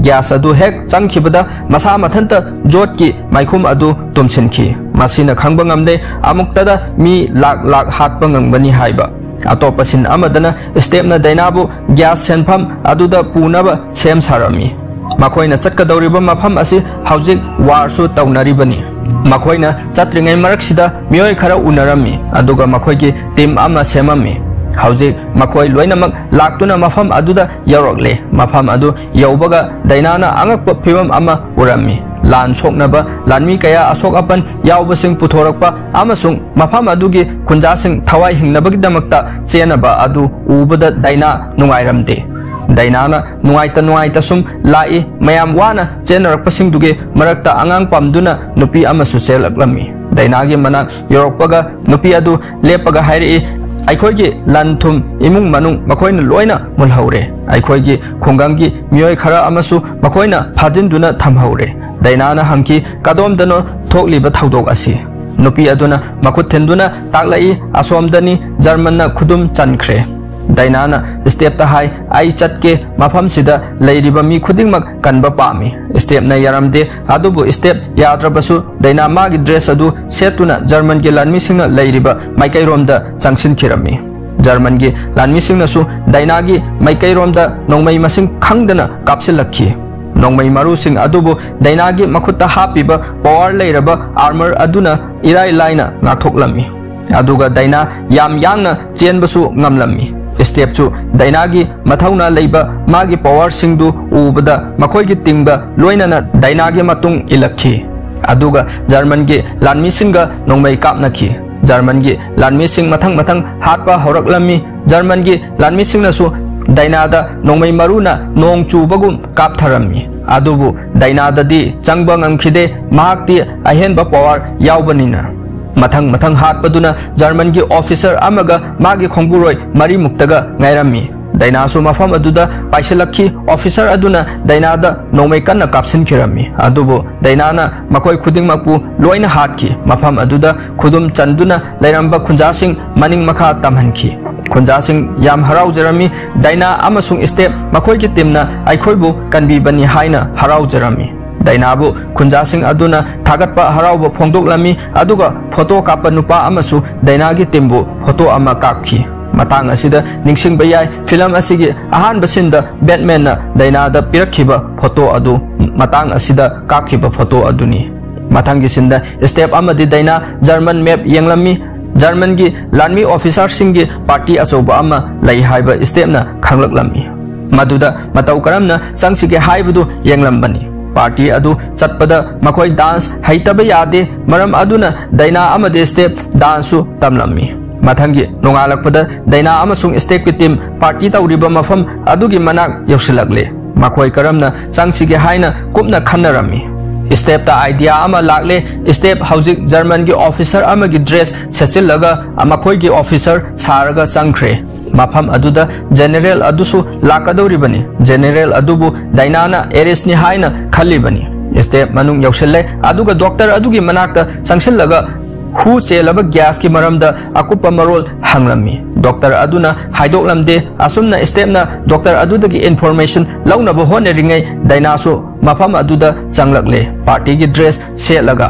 Gas ꯑꯗꯨ ꯍꯦꯛ ꯆꯪꯈꯤꯕꯗ ꯃꯁꯥ ꯃꯊꯟꯇ ꯖꯣꯠꯀꯤ ꯃꯥꯏꯈꯨꯝ ꯑꯗꯨ ꯇꯨꯝꯁꯤꯟꯈꯤ꯫ ꯃꯁꯤꯅ ꯈꯪꯕ ꯉꯝꯗꯦ ꯑꯃꯨꯛꯇꯗ ꯃꯤ ꯂꯥꯛ ꯂꯥꯛ ꯍꯥꯠꯄ ꯉꯝꯒꯅꯤ ꯍꯥꯏꯕ꯫ ꯑꯇꯣꯞꯄ scene ꯑꯃꯗꯅ ꯁ꯭ꯇꯦꯞꯅ ꯗꯥꯏꯅꯥꯕꯨ gas ꯁꯦꯟꯐꯝ ꯑꯗꯨꯗ ꯄꯨꯅꯕ ꯁꯦꯝ ꯁꯥꯔꯝꯃꯤ꯫ ꯃꯈꯣꯏꯅ ꯆꯠꯀꯗꯧꯔꯤꯕ ꯃꯐꯝ ꯑꯁꯤ ꯍꯧꯖꯤꯛ warꯁꯨ ꯇꯧꯅꯔꯤꯕꯅꯤ꯫ ꯃꯈꯣꯏꯅ ꯆꯠꯇ꯭ꯔꯤꯉꯩ ꯃꯔꯛꯁꯤꯗ ꯃꯤꯑꯣꯏ ꯈꯔ ꯎꯅꯔꯝꯃꯤ, ꯑꯗꯨꯒ ꯃꯈꯣꯏꯒꯤ team ꯑꯃ ꯁꯦꯝꯃꯝꯃꯤ꯫ ꯍꯧꯖꯤꯛ ꯃꯈꯣꯏ ꯂꯣꯏꯅꯃꯛ ꯂꯥꯛꯇꯨꯅ ꯃꯐꯝ ꯑꯗꯨꯗ ꯌꯧꯔꯛꯂꯦ꯫ ꯃꯐꯝ ꯑꯗꯨ ꯌꯧꯕꯒ ꯗꯥꯏꯅꯥꯅ ꯑꯉꯛꯄ ꯐꯤꯚꯝ ꯑꯃ ꯎꯔꯝꯃꯤ꯫ ꯂꯥꯟ ꯁꯣꯛꯅꯕ ꯂꯥꯟꯃꯤ ꯀꯌꯥ ꯑꯁꯣꯛ ꯑꯄꯟ ꯌꯥꯎꯕꯁꯤꯡ ꯄꯨꯊꯣꯔꯛꯄ ꯑꯃꯁꯨꯡ ꯃꯐꯝ ꯑꯗꯨꯒꯤ ꯈꯨꯟꯖꯥꯁꯤꯡ ꯊꯋꯥꯏ ꯍꯤꯡꯅꯕꯒꯤꯗꯃꯛꯇ ꯆꯦꯟꯅꯕ ꯑꯗꯨ ꯎꯕꯗ ꯗꯥꯏꯅꯥ ꯅꯨꯡꯉꯥꯏꯔꯝꯗꯦ꯫ ꯗꯥꯏꯅꯥꯅ ꯅꯨꯡꯉꯥꯏꯇ ꯅꯨꯡꯉꯥꯏꯇ ꯁꯨꯝ ꯂꯥꯛꯏ꯫ ꯃꯌꯥꯝ ꯋꯥꯅ ꯆꯦꯟꯅꯔꯛꯄꯁꯤꯡꯗꯨꯒꯤ ꯃꯔꯛꯇ ꯑꯉꯥꯡ ꯄꯝꯗꯨꯅ ꯅꯨꯄꯤ ꯑꯃꯁꯨ ꯆꯦꯜꯂꯛꯂꯝꯃꯤ꯫ ꯗꯥꯏꯅꯥꯒꯤ ꯃꯅꯥꯛ ꯌꯧꯔꯛꯄꯒ ꯅꯨꯄꯤ ꯑꯗꯨ ꯂꯦꯞꯄꯒ ꯍꯥꯏꯔꯛꯏ, "ꯑꯩꯈꯣꯏꯒꯤ ꯂꯟ ꯊꯨꯝ, ꯏꯃꯨꯡ ꯃꯅꯨꯡ ꯃꯈꯣꯏꯅ ꯂꯣꯏꯅ ꯃꯨꯜꯍꯧꯔꯦ꯫ ꯑꯩꯈꯣꯏꯒꯤ ꯈꯨꯡꯒꯪꯒꯤ ꯃꯤꯑꯣꯏ ꯈꯔ ꯑꯃꯁꯨ ꯃꯈꯣꯏꯅ ꯐꯥꯖꯤꯟꯗꯨꯅ ꯊꯝꯍꯧꯔꯦ꯫" ꯗꯥꯏꯅꯥꯅ ꯍꯪꯈꯤ, "ꯀꯗꯣꯝꯗꯅꯣ ꯊꯣꯛꯂꯤꯕ ꯊꯧꯗꯣꯛ ꯑꯁꯤ?" ꯅꯨꯄꯤ ꯑꯗꯨꯅ ꯃꯈꯨꯠ ꯊꯤꯟꯗꯨꯅ ꯇꯥꯛꯂꯛꯏ, "ꯑꯁꯣꯝꯗꯅꯤ, ꯖꯔꯃꯟꯅ ꯈꯨꯗꯨꯝ ꯆꯟꯈ꯭ꯔꯦ꯫" ꯗꯥꯏꯅꯥꯅ ꯁ꯭ꯇꯦꯞꯇ ꯍꯥꯏ, "ꯑꯩ ꯆꯠꯀꯦ, ꯃꯐꯝꯁꯤꯗ ꯂꯩꯔꯤꯕ ꯃꯤ ꯈꯨꯗꯤꯡꯃꯛ ꯀꯟꯕ ꯄꯥꯝꯃꯤ꯫" ꯁ꯭ꯇꯦꯞꯅ ꯌꯥꯔꯝꯗꯦ, ꯑꯗꯨꯕꯨ ꯁ꯭ꯇꯦꯞ ꯌꯥꯗ꯭ꯔꯕꯁꯨ ꯗꯥꯏꯅꯥ ꯃꯥꯒꯤ dress ꯑꯗꯨ ꯁꯦꯠꯇꯨꯅ ꯖꯔꯃꯟꯒꯤ ꯂꯥꯟꯃꯤꯁꯤꯡꯅ ꯂꯩꯔꯤꯕ ꯃꯥꯏꯀꯩꯔꯣꯝꯗ ꯆꯪꯁꯤꯟꯈꯤꯔꯝꯃꯤ꯫ ꯖꯔꯃꯟꯒꯤ ꯂꯥꯟꯃꯤꯁꯤꯡꯅꯁꯨ ꯗꯥꯏꯅꯥꯒꯤ ꯃꯥꯏꯀꯩꯔꯣꯝꯗ ꯅꯣꯡꯃꯩ ꯃꯁꯤꯡ ꯈꯪꯗꯅ ꯀꯥꯞꯁꯤꯜꯂꯛꯈꯤ꯫ ꯅꯣꯡꯃꯩ ꯃꯔꯨꯁꯤꯡ ꯑꯗꯨꯕꯨ ꯗꯥꯏꯅꯥꯒꯤ ꯃꯈꯨꯠꯇ ꯍꯥꯞꯄꯤꯕ power ꯂꯩꯔꯕ armor ꯑꯗꯨꯅ ꯏꯔꯥꯏ ꯂꯥꯏꯅ ꯉꯥꯛꯊꯣꯛꯂꯝꯃꯤ꯫ ꯑꯗꯨꯒ ꯗꯥꯏꯅꯥ ꯌꯥꯝ ꯌꯥꯡꯅ ꯆꯦꯟꯕꯁꯨ ꯉꯝꯂꯝꯃꯤ꯫ ꯁ꯭ꯇꯦꯞꯁꯨ ꯗꯥꯏꯅꯥꯒꯤ ꯃꯊꯧꯅꯥ ꯂꯩꯕ ꯃꯥꯒꯤ ꯄꯋꯥꯔꯁꯤꯡꯗꯨ ꯎꯕꯗ ꯃꯈꯣꯏꯒꯤ ꯇꯤꯝꯒ ꯂꯣꯏꯅꯅ ꯗꯥꯏꯅꯥꯒꯤ ꯃꯇꯨꯡ ꯏꯜꯂꯛꯈꯤ꯫ ꯑꯗꯨꯒ ꯖꯔꯃꯟꯒꯤ ꯂꯥꯟꯃꯤꯁꯤꯡꯒ ꯅꯣꯡꯃꯩ ꯀꯥꯞꯅꯈꯤ꯫ ꯖꯔꯃꯟꯒꯤ ꯂꯥꯟꯃꯤꯁꯤꯡ ꯃꯊꯪ ꯃꯊꯪ ꯍꯥꯠꯄ ꯍꯧꯔꯛꯂꯝꯃꯤ꯫ ꯖꯔꯃꯟꯒꯤ ꯂꯥꯟꯃꯤꯁꯤꯡꯅꯁꯨ ꯗꯥꯏꯅꯥꯗ ꯅꯣꯡꯃꯩ ꯃꯔꯨꯅ ꯅꯣꯡ ꯆꯨꯕꯒꯨꯝ ꯀꯥꯞꯊꯔꯝꯃꯤ꯫ ꯑꯗꯨꯕꯨ ꯗꯥꯏꯅꯥꯗꯗꯤ ꯆꯪꯕ ꯉꯝꯈꯤꯗꯦ, ꯃꯍꯥꯛꯇꯤ ꯑꯍꯦꯟꯕ ꯄꯋꯥꯔ ꯌꯥꯎꯕꯅꯤꯅ꯫ ꯃꯊꯪ ꯃꯊꯪ ꯍꯥꯠꯄꯗꯨꯅ ꯖꯔꯃꯟꯒꯤ ꯑꯣꯐꯤꯁꯔ ꯑꯃꯒ ꯃꯥꯒꯤ ꯈꯣꯡꯕꯨꯔꯣꯏ ꯃꯔꯤꯃꯨꯛꯇꯒ ꯉꯥꯏꯔꯝꯃꯤ꯫ ꯗꯥꯏꯅꯥꯁꯨ ꯃꯐꯝ ꯑꯗꯨꯗ ꯄꯥꯏꯁꯤꯜꯂꯛꯈꯤ꯫ ꯑꯣꯐꯤꯁꯔ ꯑꯗꯨꯅ ꯗꯥꯏꯅꯥꯗ ꯅꯣꯡꯃꯩ ꯀꯟꯅ ꯀꯥꯞꯁꯤꯟꯈꯤꯔꯝꯃꯤ꯫ ꯑꯗꯨꯕꯨ ꯗꯥꯏꯅꯥꯅ ꯃꯈꯣꯏ ꯈꯨꯗꯤꯡꯃꯛꯄꯨ ꯂꯣꯏꯅ ꯍꯥꯠꯈꯤ꯫ ꯃꯐꯝ ꯑꯗꯨꯗ ꯈꯨꯗꯨꯝ ꯆꯟꯗꯨꯅ ꯂꯩꯔꯝꯕ ꯈꯨꯟꯖꯥꯁꯤꯡ ꯃꯅꯤꯡ ꯃꯈꯥ ꯇꯝꯍꯟꯈꯤ꯫ ꯈꯨꯟꯖꯥꯁꯤꯡ ꯌꯥꯝ ꯍꯔꯥꯎꯖꯔꯝꯃꯤ꯫ ꯗꯥꯏꯅꯥ ꯑꯃꯁꯨꯡ ꯁ꯭ꯇꯦꯞ ꯃꯈꯣꯏꯒꯤ ꯇꯤꯝꯅ ꯑꯩꯈꯣꯏꯕꯨ ꯀꯟꯕꯤꯕꯅꯤ ꯍꯥꯏꯅ ꯍꯔꯥꯎꯖꯔꯝꯃꯤ꯫ ꯗꯥꯏꯅꯥꯕꯨ ꯈꯨꯟꯖꯥꯁꯤꯡ ꯑꯗꯨꯅ ꯊꯥꯒꯠꯄ ꯍꯔꯥꯎꯕ ꯐꯣꯡꯗꯣꯛꯂꯝꯃꯤ, ꯑꯗꯨꯒ ꯐꯣꯇꯣ ꯀꯥꯞꯄ ꯅꯨꯄꯥ ꯑꯃꯁꯨ ꯗꯥꯏꯅꯥꯒꯤ ꯇꯤꯝꯕꯨ ꯐꯣꯇꯣ ꯑꯃ ꯀꯥꯞꯈꯤ꯫ ꯃꯇꯥꯡ ꯑꯁꯤꯗ ꯅꯤꯡꯁꯤꯡꯕ ꯌꯥꯏ, ꯐꯤꯂꯝ ꯑꯁꯤꯒꯤ ꯑꯍꯥꯟꯕ ꯁꯤꯟꯗ ꯕꯦꯠꯃꯦꯟꯅ ꯗꯥꯏꯅꯥꯗ ꯄꯤꯔꯛꯈꯤꯕ ꯐꯣꯇꯣ ꯑꯗꯨ ꯃꯇꯥꯡ ꯑꯁꯤꯗ ꯀꯥꯞꯈꯤꯕ ꯐꯣꯇꯣ ꯑꯗꯨꯅꯤ꯫ ꯃꯊꯪꯒꯤ ꯁꯤꯟꯗ ꯁ꯭ꯇꯦꯞ ꯑꯃꯗꯤ ꯗꯥꯏꯅꯥ ꯖꯔꯃꯟ ꯃꯦꯞ ꯌꯦꯡꯂꯝꯃꯤ꯫ ꯖꯔꯃꯟꯒꯤ ꯂꯥꯟꯃꯤ ꯑꯣꯐꯤꯁꯥꯔꯁꯤꯡꯒꯤ ꯄꯥꯔꯇꯤ ꯑꯆꯧꯕ ꯑꯃ ꯂꯩ ꯍꯥꯏꯕ ꯁ꯭ꯇꯦꯞꯅ ꯈꯪꯂꯛꯂꯝꯃꯤ꯫ ꯃꯗꯨꯗ ꯃꯇꯧ ꯀꯔꯝꯅ ꯆꯪꯁꯤꯒꯦ ꯍꯥꯏꯕꯗꯨ ꯌꯦꯡꯂꯝꯕꯅꯤ꯫ ꯄꯥꯔꯇꯤ ꯑꯗꯨ ꯆꯠꯄꯗ ꯃꯈꯣꯏ ꯗꯥꯟꯁ ꯍꯩꯇꯕ ꯌꯥꯗꯦ, ꯃꯔꯝ ꯑꯗꯨꯅ ꯗꯥꯏꯅꯥ ꯑꯃꯗꯤ ꯁ꯭ꯇꯦꯞ ꯗꯥꯟꯁꯁꯨ ꯇꯝꯂꯝꯃꯤ꯫ ꯃꯊꯪꯒꯤ ꯅꯣꯡꯉꯥꯜꯂꯛꯄꯗ ꯗꯥꯏꯅꯥ ꯑꯃꯁꯨꯡ ꯁ꯭ꯇꯦꯞꯀꯤ ꯇꯤꯝ ꯄꯥꯔꯇꯤ ꯇꯧꯔꯤꯕ ꯃꯐꯝ ꯑꯗꯨꯒꯤ ꯃꯅꯥꯛ ꯌꯧꯁꯤꯜꯂꯛꯂꯦ꯫ ꯃꯈꯣꯏ ꯀꯔꯝꯅ ꯆꯪꯁꯤꯒꯦ ꯍꯥꯏꯅ ꯀꯨꯞꯅ ꯈꯟꯅꯔꯝꯃꯤ꯫ ꯁ꯭ꯇꯦꯞꯇ ꯑꯥꯏꯗꯤꯌꯥ ꯑꯃ ꯂꯥꯛꯂꯦ꯫ ꯁ꯭ꯇꯦꯞ ꯍꯧꯖꯤꯛ ꯖꯔꯃꯟꯒꯤ ꯑꯣꯐꯤꯁꯔ ꯑꯃꯒꯤ ꯗ꯭ꯔꯦꯁ ꯁꯦꯠꯆꯤꯜꯂꯒ ꯃꯈꯣꯏꯒꯤ ꯑꯣꯐꯤꯁꯔ ꯁꯥꯔꯒ ꯆꯪꯈ꯭ꯔꯦ꯫ ꯃꯐꯝ ꯑꯗꯨꯗ ꯖꯦꯅꯦꯔꯦꯜ ꯑꯗꯨꯁꯨ ꯂꯥꯛꯀꯗꯧꯔꯤꯕꯅꯤ꯫ ꯖꯦꯅꯦꯔꯦꯜ ꯑꯗꯨꯕꯨ ꯗꯥꯏꯅꯥꯅ ꯑꯦꯔꯤꯁꯅꯤ ꯍꯥꯏꯅ ꯈꯜꯂꯤꯕꯅꯤ꯫ ꯁ꯭ꯇꯦꯞ ꯃꯅꯨꯡ ꯌꯧꯁꯤꯜꯂꯦ, ꯑꯗꯨꯒ ꯗꯣꯛꯇꯔ ꯑꯗꯨꯒꯤ ꯃꯅꯥꯛꯇ ꯆꯪꯁꯤꯜꯂꯒ ꯍꯨ ꯆꯦꯜꯂꯕ ꯒ꯭ꯌꯥꯁꯀꯤ ꯃꯔꯝꯗ ꯑꯀꯨꯞꯄ ꯃꯔꯣꯜ ꯍꯪꯂꯝꯃꯤ꯫ ꯗꯣꯛꯇꯔ ꯑꯗꯨꯅ ꯍꯥꯏꯗꯣꯛꯂꯝꯗꯦ꯫ ꯑꯁꯨꯝꯅ ꯁ꯭ꯇꯦꯞꯅ ꯗꯣꯛꯇꯔ ꯑꯗꯨꯗꯒꯤ ꯏꯟꯐꯣꯔꯃꯦꯁꯟ ꯂꯧꯅꯕ ꯍꯣꯠꯅꯔꯤꯉꯩ ꯗꯥꯏꯅꯥꯁꯨ ꯃꯐꯝ ꯑꯗꯨꯗ ꯆꯪꯂꯛꯂꯦ, ꯄꯥꯔꯇꯤꯒꯤ ꯗ꯭ꯔꯦꯁ ꯁꯦꯠꯂꯒ꯫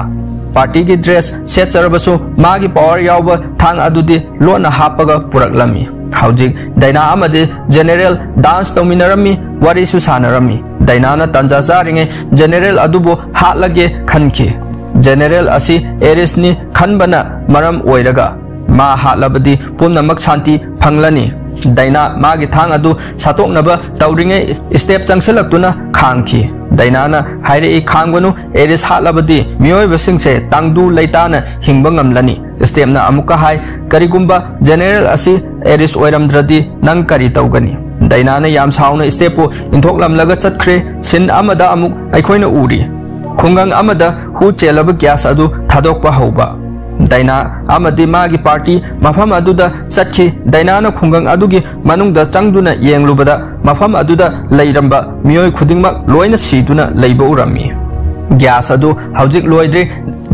ꯄꯥꯔꯇꯤꯒꯤ ꯗ꯭ꯔꯦꯁ ꯁꯦꯠꯆꯔꯕꯁꯨ ꯃꯥꯒꯤ ꯄꯋꯥꯔ ꯌꯥꯎꯕ ꯊꯥꯡ ꯑꯗꯨꯗꯤ ꯂꯣꯟꯅ ꯍꯥꯞꯄꯒ ꯄꯨꯔꯛꯂꯝꯃꯤ꯫ ꯍꯧꯖꯤꯛ ꯗꯥꯏꯅꯥ ꯑꯃꯗꯤ ꯖꯦꯅꯦꯔꯦꯜ ꯗꯥꯟꯁ ꯇꯧꯃꯤꯟꯅꯔꯝꯃꯤ, ꯋꯥꯔꯤꯁꯨ ꯁꯥꯟꯅꯔꯝꯃꯤ꯫ ꯗꯥꯏꯅꯥꯅ ꯇꯥꯟꯖꯥ ꯆꯥꯔꯤꯉꯩ ꯖꯦꯅꯦꯔꯦꯜ ꯑꯗꯨꯕꯨ ꯍꯥꯠꯂꯒꯦ ꯈꯟꯈꯤ꯫ ꯖꯦꯅꯦꯔꯦꯜ ꯑꯁꯤ ꯑꯦꯔꯤꯁꯅꯤ ꯈꯟꯕꯅ ꯃꯔꯝ ꯑꯣꯏꯔꯒ ꯃꯥ ꯍꯥꯠꯂꯕꯗꯤ ꯄꯨꯝꯅꯃꯛ ꯁꯥꯟꯇꯤ ꯐꯪꯂꯅꯤ꯫ ꯗꯥꯏꯅꯥ ꯃꯥꯒꯤ ꯊꯥꯡ ꯑꯗꯨ ꯁꯠꯇꯣꯛꯅꯕ ꯇꯧꯔꯤꯉꯩ ꯏꯁꯇꯦꯞ ꯆꯪꯁꯤꯜꯂꯛꯇꯨꯅ ꯈꯥꯝꯈꯤ꯫ ꯗꯥꯏꯅꯥꯅ ꯍꯥꯏꯔꯛꯏ, "ꯈꯥꯝꯒꯅꯨ, ꯑꯦꯔꯤꯁ ꯍꯥꯠꯂꯕꯗꯤ ꯃꯤꯑꯣꯏꯕꯁꯤꯡꯁꯦ ꯇꯪꯗꯨ ꯂꯩꯇꯥꯅ ꯍꯤꯡꯕ ꯉꯝꯂꯅꯤ꯫" ꯏꯁꯇꯦꯞꯅ ꯑꯃꯨꯛꯀ ꯍꯥꯏ, "ꯀꯔꯤꯒꯨꯝꯕ ꯖꯦꯅꯦꯔꯦꯜ ꯑꯁꯤ ꯑꯦꯔꯤꯁ ꯑꯣꯏꯔꯝꯗ꯭ꯔꯗꯤ ꯅꯪ ꯀꯔꯤ ꯇꯧꯒꯅꯤ?" ꯗꯥꯏꯅꯥꯅ ꯌꯥꯝ ꯁꯥꯎꯅ ꯏꯁꯇꯦꯞꯄꯨ ꯏꯟꯊꯣꯛꯂꯝꯂꯒ ꯆꯠꯈ꯭ꯔꯦ꯫ ꯁꯤꯟ ꯑꯃꯗ ꯑꯃꯨꯛ ꯑꯩꯈꯣꯏꯅ ꯎꯔꯤ, ꯈꯨꯡꯒꯪ ꯑꯃꯗ ꯍꯨ ꯆꯦꯜꯂꯕ ꯒ꯭ꯌꯥꯁ ꯑꯗꯨ ꯊꯥꯗꯣꯛꯄ ꯍꯧꯕ꯫ ꯗꯥꯏꯅꯥ ꯑꯃꯗꯤ ꯃꯥꯒꯤ ꯄꯥꯔꯇꯤ ꯃꯐꯝ ꯑꯗꯨꯗ ꯆꯠꯈꯤ꯫ ꯗꯥꯏꯅꯥꯅ ꯈꯨꯡꯒꯪ ꯑꯗꯨꯒꯤ ꯃꯅꯨꯡꯗ ꯆꯪꯗꯨꯅ ꯌꯦꯡꯂꯨꯕꯗ, ꯃꯐꯝ ꯑꯗꯨꯗ ꯂꯩꯔꯝꯕ ꯃꯤꯑꯣꯏ ꯈꯨꯗꯤꯡꯃꯛ ꯂꯣꯏꯅ ꯁꯤꯗꯨꯅ ꯂꯩꯕ ꯎꯔꯝꯃꯤ꯫ ꯒ꯭ꯌꯥꯁ ꯑꯗꯨ ꯍꯧꯖꯤꯛ ꯂꯣꯏꯗ꯭ꯔꯤ꯫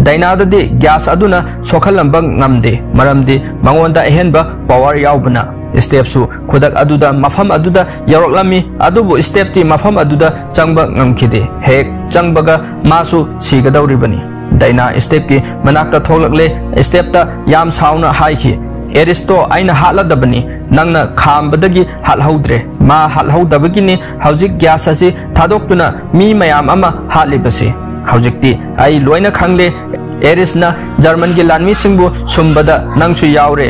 ꯗꯥꯏꯅꯥꯗꯗꯤ ꯒ꯭ꯌꯥꯁ ꯑꯗꯨꯅ ꯁꯣꯛꯍꯜꯂꯝꯕ ꯉꯝꯗꯦ, ꯃꯔꯝꯗꯤ ꯃꯉꯣꯟꯗ ꯑꯍꯦꯟꯕ ꯄꯥꯋꯔ ꯌꯥꯎꯕꯅ꯫ ꯏꯁꯇꯦꯞꯁꯨ ꯈꯨꯗꯛ ꯑꯗꯨꯗ ꯃꯐꯝ ꯑꯗꯨꯗ ꯌꯧꯔꯛꯂꯝꯃꯤ, ꯑꯗꯨꯕꯨ ꯏꯁꯇꯦꯞꯇꯤ ꯃꯐꯝ ꯑꯗꯨꯗ ꯆꯪꯕ ꯉꯝꯈꯤꯗꯦ꯫ ꯍꯦꯛ ꯆꯪꯕꯒ ꯃꯥꯁꯨ ꯁꯤꯒꯗꯧꯔꯤꯕꯅꯤ꯫ ꯗꯥꯏꯅꯥ ꯏꯁꯇꯦꯞꯀꯤ ꯃꯅꯥꯛꯇ ꯊꯣꯛꯂꯛꯂꯦ꯫ ꯏꯁꯇꯦꯞꯇ ꯌꯥꯝ ꯁꯥꯎꯅ ꯍꯥꯏꯈꯤ, "ꯑꯦꯔꯤꯁꯇꯣ ꯑꯩꯅ ꯍꯥꯠꯂꯗꯕꯅꯤ, ꯅꯪꯅ ꯈꯥꯝꯕꯗꯒꯤ ꯍꯥꯠꯍꯧꯗ꯭ꯔꯦ꯫ ꯃꯥ ꯍꯥꯠꯍꯧꯗꯕꯒꯤꯅꯤ ꯍꯧꯖꯤꯛ ꯒ꯭ꯌꯥꯁ ꯑꯁꯤ ꯊꯥꯗꯣꯛꯇꯨꯅ ꯃꯤ ꯃꯌꯥꯝ ꯑꯃ ꯍꯥꯠꯂꯤꯕꯁꯤ꯫ ꯍꯧꯖꯤꯛꯇꯤ ꯑꯩ ꯂꯣꯏꯅ ꯈꯪꯂꯦ꯫ ꯑꯦꯔꯤꯁꯅ ꯖꯔꯃꯟꯒꯤ ꯂꯥꯟꯃꯤꯁꯤꯡꯕꯨ ꯁꯨꯝꯕꯗ ꯅꯪꯁꯨ ꯌꯥꯎꯔꯦ꯫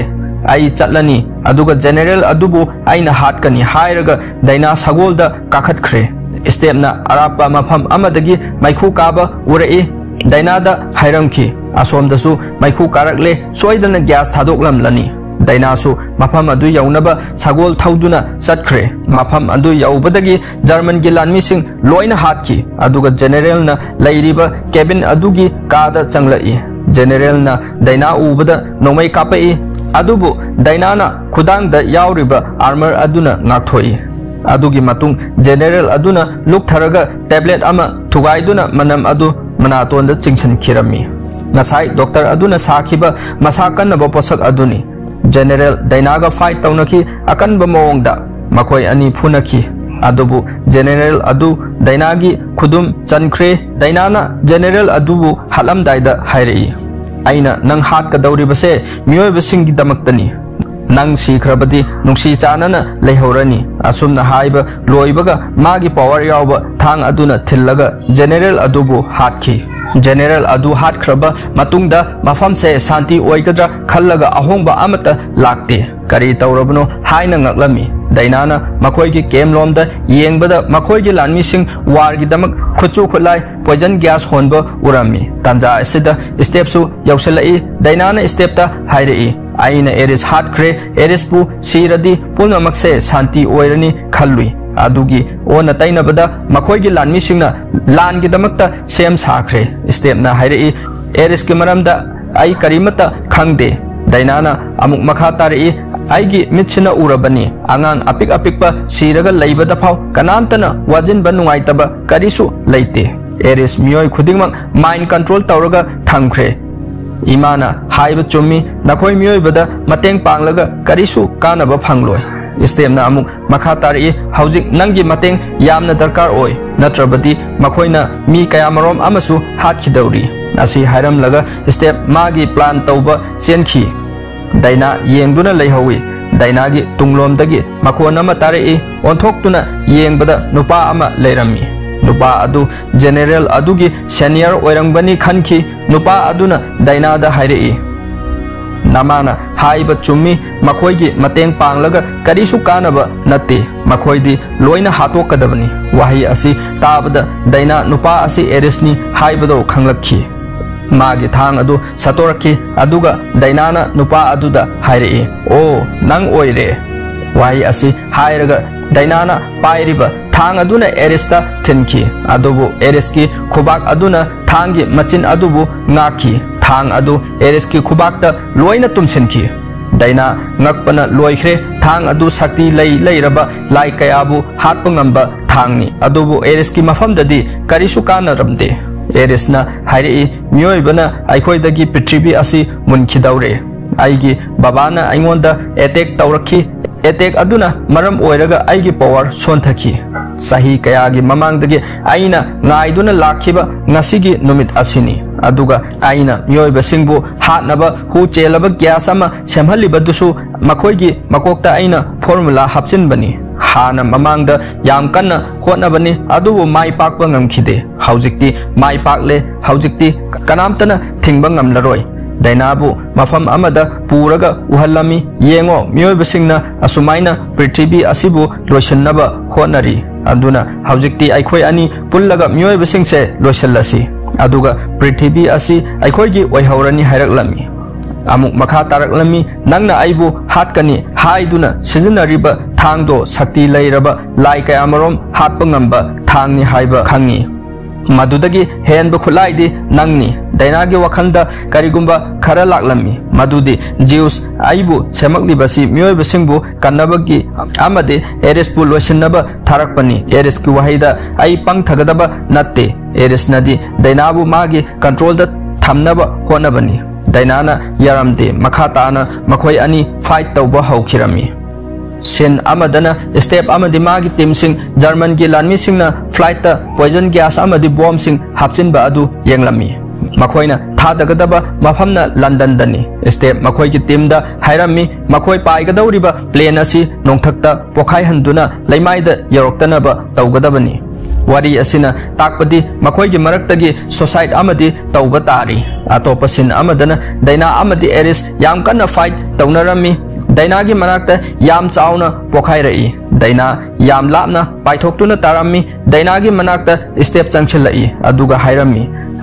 ꯑꯩ ꯆꯠꯂꯅꯤ, ꯑꯗꯨꯒ ꯖꯦꯅꯦꯔꯦꯜ ꯑꯗꯨꯕꯨ ꯑꯩꯅ ꯍꯥꯠꯀꯅꯤ" ꯍꯥꯏꯔꯒ ꯗꯥꯏꯅꯥ ꯁꯒꯣꯜꯗ ꯀꯥꯈꯠꯈ꯭ꯔꯦ꯫ ꯏꯁꯇꯦꯞꯅ ꯑꯔꯥꯞꯄ ꯃꯐꯝ ꯑꯃꯗꯒꯤ ꯃꯩꯈꯨ ꯀꯥꯕ ꯎꯔꯛꯏ꯫ ꯗꯥꯏꯅꯥꯗ ꯍꯥꯏꯔꯝꯈꯤ, "ꯑꯁꯣꯝꯗꯁꯨ ꯃꯩꯈꯨ ꯀꯥꯔꯛꯂꯦ, ꯁꯣꯏꯗꯅ ꯒ꯭ꯌꯥꯁ ꯊꯥꯗꯣꯛꯂꯝꯂꯅꯤ꯫" ꯗꯥꯏꯅꯥꯁꯨ ꯃꯐꯝ ꯑꯗꯨ ꯌꯧꯅꯕ ꯁꯒꯣꯜ ꯊꯧꯗꯨꯅ ꯆꯠꯈ꯭ꯔꯦ꯫ ꯃꯐꯝ ꯑꯗꯨ ꯌꯧꯕꯗꯒꯤ ꯖꯔꯃꯟꯒꯤ ꯂꯥꯟꯃꯤꯁꯤꯡ ꯂꯣꯏꯅ ꯍꯥꯠꯈꯤ, ꯑꯗꯨꯒ ꯖꯦꯅꯦꯔꯦꯜꯅ ꯂꯩꯔꯤꯕ ꯀꯦꯕꯤꯟ ꯑꯗꯨꯒꯤ ꯀꯥꯗ ꯆꯪꯂꯛꯏ꯫ ꯖꯦꯅꯦꯔꯦꯜꯅ ꯗꯥꯏꯅꯥ ꯎꯕꯗ ꯅꯣꯡꯃꯩ ꯀꯥꯞꯄꯛꯏ, ꯑꯗꯨꯕꯨ ꯗꯥꯏꯅꯥꯅ ꯈꯨꯗꯥꯡꯗ ꯌꯥꯎꯔꯤꯕ ꯑꯥꯔꯃꯔ ꯑꯗꯨꯅ ꯉꯥꯛꯊꯣꯛꯏ꯫ ꯑꯗꯨꯒꯤ ꯃꯇꯨꯡ ꯖꯦꯅꯦꯔꯦꯜ ꯑꯗꯨꯅ ꯂꯨꯛꯊꯔꯒ ꯇꯦꯕ꯭ꯂꯦꯠ ꯑꯃ ꯊꯨꯒꯥꯏꯗꯨꯅ ꯃꯅꯝ ꯑꯗꯨ ꯃꯅꯥꯇꯣꯟꯗ ꯆꯤꯡꯁꯤꯟꯈꯤꯔꯝꯃꯤ꯫ ꯉꯁꯥꯏ ꯗꯣꯛꯇꯔ ꯑꯗꯨꯅ ꯁꯥꯈꯤꯕ ꯃꯁꯥ ꯀꯟꯅꯕ ꯄꯣꯠꯁꯛ ꯑꯗꯨꯅꯤ꯫ ꯖꯦꯅꯦꯔꯦꯜ ꯗꯥꯏꯅꯥꯒ ꯐꯥꯏꯠ ꯇꯧꯅꯈꯤ꯫ ꯑꯀꯟꯕ ꯃꯑꯣꯡꯗ ꯃꯈꯣꯏ ꯑꯅꯤ ꯐꯨꯅꯈꯤ꯫ ꯑꯗꯨꯕꯨ ꯖꯦꯅꯦꯔꯦꯜ ꯑꯗꯨ ꯗꯥꯏꯅꯥꯒꯤ ꯈꯨꯗꯨꯝ ꯆꯟꯈ꯭ꯔꯦ꯫ ꯗꯥꯏꯅꯥꯅ ꯖꯦꯅꯦꯔꯦꯜ ꯑꯗꯨꯕꯨ ꯍꯥꯠꯂꯝꯗꯥꯏꯗ ꯍꯥꯏꯔꯛꯏ, "ꯑꯩꯅ ꯅꯪ ꯍꯥꯠꯀꯗꯧꯔꯤꯕꯁꯦ ꯃꯤꯑꯣꯏꯕꯁꯤꯡꯒꯤꯗꯃꯛꯇꯅꯤ꯫ "ꯅꯪ ꯁꯤꯈ꯭ꯔꯕꯗꯤ ꯅꯨꯡꯁꯤ ꯆꯥꯟꯅꯅ ꯂꯩꯍꯧꯔꯅꯤ"꯫ ꯑꯁꯨꯝꯅ ꯍꯥꯏꯕ ꯂꯣꯏꯕꯒ ꯃꯥꯒꯤ power ꯌꯥꯎꯕ ꯊꯥꯡ ꯑꯗꯨꯅ ꯊꯤꯜꯂꯒ general ꯑꯗꯨꯕꯨ ꯍꯥꯠꯈꯤ꯫ General ꯑꯗꯨ ꯍꯥꯠꯈ꯭ꯔꯕ ꯃꯇꯨꯡꯗ ꯃꯐꯝꯁꯦ ꯁꯥꯟꯇꯤ ꯑꯣꯏꯒꯗ꯭ꯔꯥ ꯈꯜꯂꯒ ꯑꯍꯣꯡꯕ ꯑꯃꯠꯇ ꯂꯥꯛꯇꯦ꯫ ꯀꯔꯤ ꯇꯧꯔꯕꯅꯣ ꯍꯥꯏꯅ ꯉꯛꯂꯝꯃꯤ꯫ ꯗꯥꯏꯅꯥꯅ ꯃꯈꯣꯏꯒꯤ camp ꯂꯣꯝꯗ ꯌꯦꯡꯕꯗ ꯃꯈꯣꯏꯒꯤ ꯂꯥꯟꯃꯤꯁꯤꯡ warꯒꯤꯗꯃꯛ ꯈꯨꯠꯁꯨ ꯈꯨꯠꯂꯥꯏ poison gas ꯍꯣꯟꯕ ꯎꯔꯝꯃꯤ꯫ ꯇꯥꯟꯖꯥ ꯑꯁꯤꯗ Stepꯁꯨ ꯌꯧꯁꯤꯜꯂꯛꯏ꯫ ꯗꯥꯏꯅꯥꯅ Stepꯇ ꯍꯥꯏꯔꯛꯏ, "ꯑꯩꯅ Ares ꯍꯥꯠꯈ꯭ꯔꯦ꯫ Aresꯄꯨ ꯁꯤꯔꯗꯤ ꯄꯨꯝꯅꯃꯛꯁꯦ ꯁꯥꯟꯇꯤ ꯑꯣꯏꯔꯅꯤ ꯈꯜꯂꯨꯏ꯫ ꯑꯗꯨꯒꯤ ꯑꯣꯟꯅ ꯇꯩꯅꯕꯗ ꯃꯈꯣꯏꯒꯤ ꯂꯥꯟꯃꯤꯁꯤꯡꯅ ꯂꯥꯟꯒꯤꯗꯃꯛꯇ ꯁꯦꯝ ꯁꯥꯈ꯭ꯔꯦ"꯫ Stepꯅ ꯍꯥꯏꯔꯛꯏ, "Aresꯀꯤ ꯃꯔꯝꯗ ꯑꯩ ꯀꯔꯤꯃꯠꯇ ꯈꯪꯗꯦ"꯫ ꯗꯥꯏꯅꯥꯅ ꯑꯃꯨꯛ ꯃꯈꯥ ꯇꯥꯔꯛꯏ, "ꯑꯩꯒꯤ ꯃꯤꯠꯁꯤꯅ ꯎꯔꯕꯅꯤ꯫ ꯑꯉꯥꯡ ꯑꯄꯤꯛ ꯑꯄꯤꯛꯄ ꯁꯤꯔꯒ ꯂꯩꯕꯗ ꯐꯥꯎ ꯀꯅꯥꯝꯇꯅ ꯋꯥꯖꯤꯟꯕ ꯅꯨꯡꯉꯥꯏꯇꯕ ꯀꯔꯤꯁꯨ ꯂꯩꯇꯦ꯫ Ares ꯃꯤꯑꯣꯏ ꯈꯨꯗꯤꯡꯃꯛ mind control ꯇꯧꯔꯒ ꯊꯝꯈ꯭ꯔꯦ꯫ ꯏꯃꯥꯅ ꯍꯥꯏꯕ ꯆꯨꯝꯃꯤ, ꯅꯈꯣꯏ ꯃꯤꯑꯣꯏꯕꯗ ꯃꯇꯦꯡ ꯄꯥꯡꯂꯒ ꯀꯔꯤꯁꯨ ꯀꯥꯟꯅꯕ ꯐꯪꯂꯣꯏ"꯫ Stepꯅ ꯑꯃꯨꯛ ꯃꯈꯥ ꯇꯥꯔꯛꯏ, "ꯍꯧꯖꯤꯛ ꯅꯪꯒꯤ ꯃꯇꯦꯡ ꯌꯥꯝꯅ ꯗꯔꯀꯥꯔ ꯑꯣꯏ, ꯅꯠꯇ꯭ꯔꯕꯗꯤ ꯃꯈꯣꯏꯅ ꯃꯤ ꯀꯌꯥꯃꯔꯣꯝ ꯑꯃꯁꯨ ꯍꯥꯠꯈꯤꯗꯧꯔꯤ"꯫ ꯑꯁꯤ ꯍꯥꯏꯔꯝꯂꯒ Step ꯃꯥꯒꯤ plan ꯇꯧꯕ ꯆꯦꯟꯈꯤ꯫ ꯗꯥꯏꯅꯥ ꯌꯦꯡꯗꯨꯅ ꯂꯩꯍꯧꯏ꯫ ꯗꯥꯏꯅꯥꯒꯤ ꯇꯨꯡꯂꯣꯝꯗꯒꯤ ꯃꯈꯣꯟ ꯑꯃ ꯇꯥꯔꯛꯏ꯫ ꯑꯣꯟꯊꯣꯛꯇꯨꯅ ꯌꯦꯡꯕꯗ ꯅꯨꯄꯥ ꯑꯃ ꯂꯩꯔꯝꯃꯤ꯫ ꯅꯨꯄꯥ ꯑꯗꯨ general ꯑꯗꯨꯒꯤ senior ꯑꯣꯏꯔꯝꯒꯅꯤ ꯈꯟꯈꯤ꯫ ꯅꯨꯄꯥ ꯑꯗꯨꯅ ꯗꯥꯏꯅꯥꯗ ꯍꯥꯏꯔꯛꯏ, "ꯅꯃꯥꯅ ꯍꯥꯏꯕ ꯆꯨꯝꯃꯤ, ꯃꯈꯣꯏꯒꯤ ꯃꯇꯦꯡ ꯄꯥꯡꯂꯒ ꯀꯔꯤꯁꯨ ꯀꯥꯟꯅꯕ ꯅꯠꯇꯦ, ꯃꯈꯣꯏꯗꯤ ꯂꯣꯏꯅ ꯍꯥꯠꯇꯣꯛꯀꯗꯕꯅꯤ"꯫ ꯋꯥꯍꯩ ꯑꯁꯤ ꯇꯥꯕꯗ ꯗꯥꯏꯅꯥ ꯅꯨꯄꯥ ꯑꯁꯤ Aresꯅꯤ ꯍꯥꯏꯕꯗꯨ ꯈꯪꯂꯛꯈꯤ꯫ ꯃꯥꯒꯤ ꯊꯥꯡ ꯑꯗꯨ ꯁꯠꯇꯣꯔꯛꯈꯤ, ꯑꯗꯨꯒ ꯗꯥꯏꯅꯥꯅ ꯅꯨꯄꯥ ꯑꯗꯨꯗ ꯍꯥꯏꯔꯛꯏ, "ꯑꯣ, ꯅꯪ ꯑꯣꯏꯔꯦ"꯫ ꯋꯥꯍꯩ ꯑꯁꯤ ꯍꯥꯏꯔꯒ ꯗꯥꯏꯅꯥꯅ ꯄꯥꯏꯔꯤꯕ ꯊꯥꯡ ꯑꯗꯨꯅ Aresꯇ ꯊꯤꯟꯈꯤ, ꯑꯗꯨꯕꯨ Aresꯀꯤ ꯈꯨꯕꯥꯛ ꯑꯗꯨꯅ ꯊꯥꯡꯒꯤ ꯃꯆꯤꯟ ꯑꯗꯨꯕꯨ ꯉꯥꯛꯈꯤ꯫ ꯊꯥꯡ ꯑꯗꯨ Aresꯀꯤ ꯈꯨꯕꯥꯛꯇ ꯂꯣꯏꯅ ꯇꯨꯝꯁꯤꯟꯈꯤ꯫ ꯗꯥꯏꯅꯥ ꯉꯛꯄꯅ ꯂꯣꯏꯈ꯭ꯔꯦ꯫ ꯊꯥꯡ ꯑꯗꯨ ꯁꯛꯇꯤ ꯂꯩ ꯂꯩꯔꯕ ꯂꯥꯏ ꯀꯌꯥꯕꯨ ꯍꯥꯠꯄ ꯉꯝꯕ ꯊꯥꯡꯅꯤ, ꯑꯗꯨꯕꯨ Aresꯀꯤ ꯃꯐꯝꯗꯗꯤ ꯀꯔꯤꯁꯨ ꯀꯥꯟꯅꯔꯝꯗꯦ꯫ Aresꯅ ꯍꯥꯏꯔꯛꯏ, "ꯃꯤꯑꯣꯏꯕꯅ ꯑꯩꯈꯣꯏꯗꯒꯤ ꯄ꯭ꯔꯤꯊꯤꯕꯤ ꯑꯁꯤ ꯃꯨꯟꯈꯤꯗꯧꯔꯦ꯫ ꯑꯩꯒꯤ ꯕꯕꯥꯅ ꯑꯩꯉꯣꯟꯗ attack ꯇꯧꯔꯛꯈꯤ꯫ Attack ꯑꯗꯨꯅ ꯃꯔꯝ ꯑꯣꯏꯔꯒ ꯑꯩꯒꯤ power ꯁꯣꯟꯊꯈꯤ꯫ ꯆꯍꯤ ꯀꯌꯥꯒꯤ ꯃꯃꯥꯡꯗꯒꯤ ꯑꯩꯅ ꯉꯥꯏꯗꯨꯅ ꯂꯥꯛꯈꯤꯕ ꯉꯁꯤꯒꯤ ꯅꯨꯃꯤꯠ ꯑꯁꯤꯅꯤ꯫ ꯑꯗꯨꯒ ꯑꯩꯅ ꯃꯤꯑꯣꯏꯕꯁꯤꯡꯕꯨ ꯍꯥꯠꯅꯕ ꯍꯨ ꯆꯦꯜꯂꯕ gas ꯑꯃ ꯁꯦꯝꯍꯜꯂꯤꯕꯗꯨꯁꯨ ꯃꯈꯣꯏꯒꯤ ꯃꯀꯣꯛꯇ ꯑꯩꯅ ꯐꯣꯔꯃꯨꯂꯥ ꯍꯥꯞꯆꯤꯟꯕꯅꯤ꯫ ꯍꯥꯟꯅ ꯃꯃꯥꯡꯗ ꯌꯥꯝ ꯀꯟꯅ ꯍꯣꯠꯅꯕꯅꯤ, ꯑꯗꯨꯕꯨ ꯃꯥꯏ ꯄꯥꯛꯄ ꯉꯝꯈꯤꯗꯦ꯫ ꯍꯧꯖꯤꯛꯇꯤ ꯃꯥꯏ ꯄꯥꯛꯂꯦ꯫ ꯍꯧꯖꯤꯛꯇꯤ ꯀꯅꯥꯝꯇꯅ ꯊꯤꯡꯕ ꯉꯝꯂꯔꯣꯏ꯫ ꯗꯥꯏꯅꯥꯕꯨ ꯃꯐꯝ ꯑꯃꯗ ꯄꯨꯔꯒ ꯎꯍꯜꯂꯝꯃꯤ꯫ "ꯌꯦꯡꯉꯣ, ꯃꯤꯑꯣꯏꯕꯁꯤꯡꯅ ꯑꯁꯨꯃꯥꯏꯅ ꯄ꯭ꯔꯤꯊꯤꯕꯤ ꯑꯁꯤꯕꯨ ꯂꯣꯏꯁꯤꯟꯅꯕ ꯍꯣꯠꯅꯔꯤ꯫ ꯑꯗꯨꯅ ꯍꯧꯖꯤꯛꯇꯤ ꯑꯩꯈꯣꯏ ꯑꯅꯤ ꯄꯨꯜꯂꯒ ꯃꯤꯑꯣꯏꯕꯁꯤꯡꯁꯦ ꯂꯣꯏꯁꯤꯜꯂꯁꯤ꯫ ꯑꯗꯨꯒ ꯄ꯭ꯔꯤꯊꯤꯕꯤ ꯑꯁꯤ ꯑꯩꯈꯣꯏꯒꯤ ꯑꯣꯏꯍꯧꯔꯅꯤ" ꯍꯥꯏꯔꯛꯂꯝꯃꯤ꯫ ꯑꯃꯨꯛ ꯃꯈꯥ ꯇꯥꯔꯛꯂꯝꯃꯤ, "ꯅꯪꯅ ꯑꯩꯕꯨ ꯍꯥꯠꯀꯅꯤ ꯍꯥꯏꯗꯨꯅ ꯁꯤꯖꯤꯟꯅꯔꯤꯕ ꯊꯥꯡꯗꯣ ꯁꯛꯇꯤ ꯂꯩꯔꯕ ꯂꯥꯏ ꯀꯌꯥꯃꯔꯣꯝ ꯍꯥꯠꯄ ꯉꯝꯕ ꯊꯥꯡꯅꯤ ꯍꯥꯏꯕ ꯈꯪꯉꯤ꯫ ꯃꯗꯨꯗꯒꯤ ꯍꯦꯟꯕ ꯈꯨꯠꯂꯥꯏꯗꯤ ꯅꯪꯅꯤ꯫" ꯗꯥꯏꯅꯥꯒꯤ ꯋꯥꯈꯜꯗ ꯀꯔꯤꯒꯨꯝꯕ ꯈꯔ ꯂꯥꯛꯂꯝꯃꯤ, ꯃꯗꯨꯗꯤ, "ꯖꯤꯎꯁ ꯑꯩꯕꯨ ꯁꯦꯝꯃꯛꯂꯤꯕꯁꯤ ꯃꯤꯑꯣꯏꯕꯁꯤꯡꯕꯨ ꯀꯟꯅꯕꯒꯤ ꯑꯃꯗꯤ ꯑꯦꯔꯤꯁꯄꯨ ꯂꯣꯏꯁꯤꯟꯅꯕ ꯊꯥꯔꯛꯄꯅꯤ꯫ ꯑꯦꯔꯤꯁꯀꯤ ꯋꯥꯍꯩꯗ ꯑꯩ ꯄꯪꯊꯒꯗꯕ ꯅꯠꯇꯦ꯫ ꯑꯦꯔꯤꯁꯅꯗꯤ ꯗꯥꯏꯅꯥꯕꯨ ꯃꯥꯒꯤ ꯀꯟꯇ꯭ꯔꯣꯜꯗ ꯊꯝꯅꯕ ꯍꯣꯠꯅꯕꯅꯤ꯫" ꯗꯥꯏꯅꯥꯅ ꯌꯥꯔꯝꯗꯦ꯫ ꯃꯈꯥ ꯇꯥꯅ ꯃꯈꯣꯏ ꯑꯅꯤ ꯐꯥꯏꯠ ꯇꯧꯕ ꯍꯧꯈꯤꯔꯝꯃꯤ꯫ ꯁꯤꯟ ꯑꯃꯗꯅ ꯁ꯭ꯇꯦꯞ ꯑꯃꯗꯤ ꯃꯥꯒꯤ ꯇꯤꯝꯁꯤꯡ ꯖꯔꯃꯟꯒꯤ ꯂꯥꯟꯃꯤꯁꯤꯡꯅ ꯐ꯭ꯂꯥꯏꯠꯇ ꯄꯣꯏꯖꯟ ꯒ꯭ꯌꯥꯁ ꯑꯃꯗꯤ ꯕꯣꯝꯁꯤꯡ ꯍꯥꯞꯆꯤꯟꯕ ꯑꯗꯨ ꯌꯦꯡꯂꯝꯃꯤ꯫ ꯃꯈꯣꯏꯅ ꯊꯥꯗꯒꯗꯕ ꯃꯐꯝꯅ ꯂꯟꯗꯟꯗꯅꯤ꯫ ꯁ꯭ꯇꯦꯞ ꯃꯈꯣꯏꯒꯤ ꯇꯤꯝꯗ ꯍꯥꯏꯔꯝꯃꯤ, ꯃꯈꯣꯏ ꯄꯥꯏꯒꯗꯧꯔꯤꯕ ꯄ꯭ꯂꯦꯟ ꯑꯁꯤ ꯅꯣꯡꯊꯛꯇ ꯄꯣꯈꯥꯏꯍꯟꯗꯨꯅ ꯂꯩꯃꯥꯏꯗ ꯌꯧꯔꯛꯇꯅꯕ ꯇꯧꯒꯗꯕꯅꯤ꯫ ꯋꯥꯔꯤ ꯑꯁꯤꯅ ꯇꯥꯛꯄꯗꯤ ꯃꯈꯣꯏꯒꯤ ꯃꯔꯛꯇꯒꯤ ꯁꯣꯁꯥꯏꯠ ꯑꯃꯗꯤ ꯇꯧꯕ ꯇꯥꯔꯤ꯫ ꯑꯇꯣꯞꯄ ꯁꯤꯟ ꯑꯃꯗꯅ ꯗꯥꯏꯅꯥ ꯑꯃꯗꯤ ꯑꯦꯔꯤꯁ ꯌꯥꯝ ꯀꯟꯅ ꯐꯥꯏꯠ ꯇꯧꯅꯔꯝꯃꯤ꯫ ꯗꯥꯏꯅꯥꯒꯤ ꯃꯅꯥꯛꯇ ꯌꯥꯝ ꯆꯥꯎꯅ ꯄꯣꯈꯥꯏꯔꯛꯏ꯫ ꯗꯥꯏꯅꯥ ꯌꯥꯝ ꯂꯥꯞꯅ ꯄꯥꯏꯊꯣꯛꯇꯨꯅ ꯇꯥꯔꯝꯃꯤ꯫ ꯗꯥꯏꯅꯥꯒꯤ ꯃꯅꯥꯛꯇ ꯁ꯭ꯇꯦꯞ ꯆꯪꯁꯤꯜꯂꯛꯏ, ꯑꯗꯨꯒ ꯍꯥꯏꯔꯝꯃꯤ,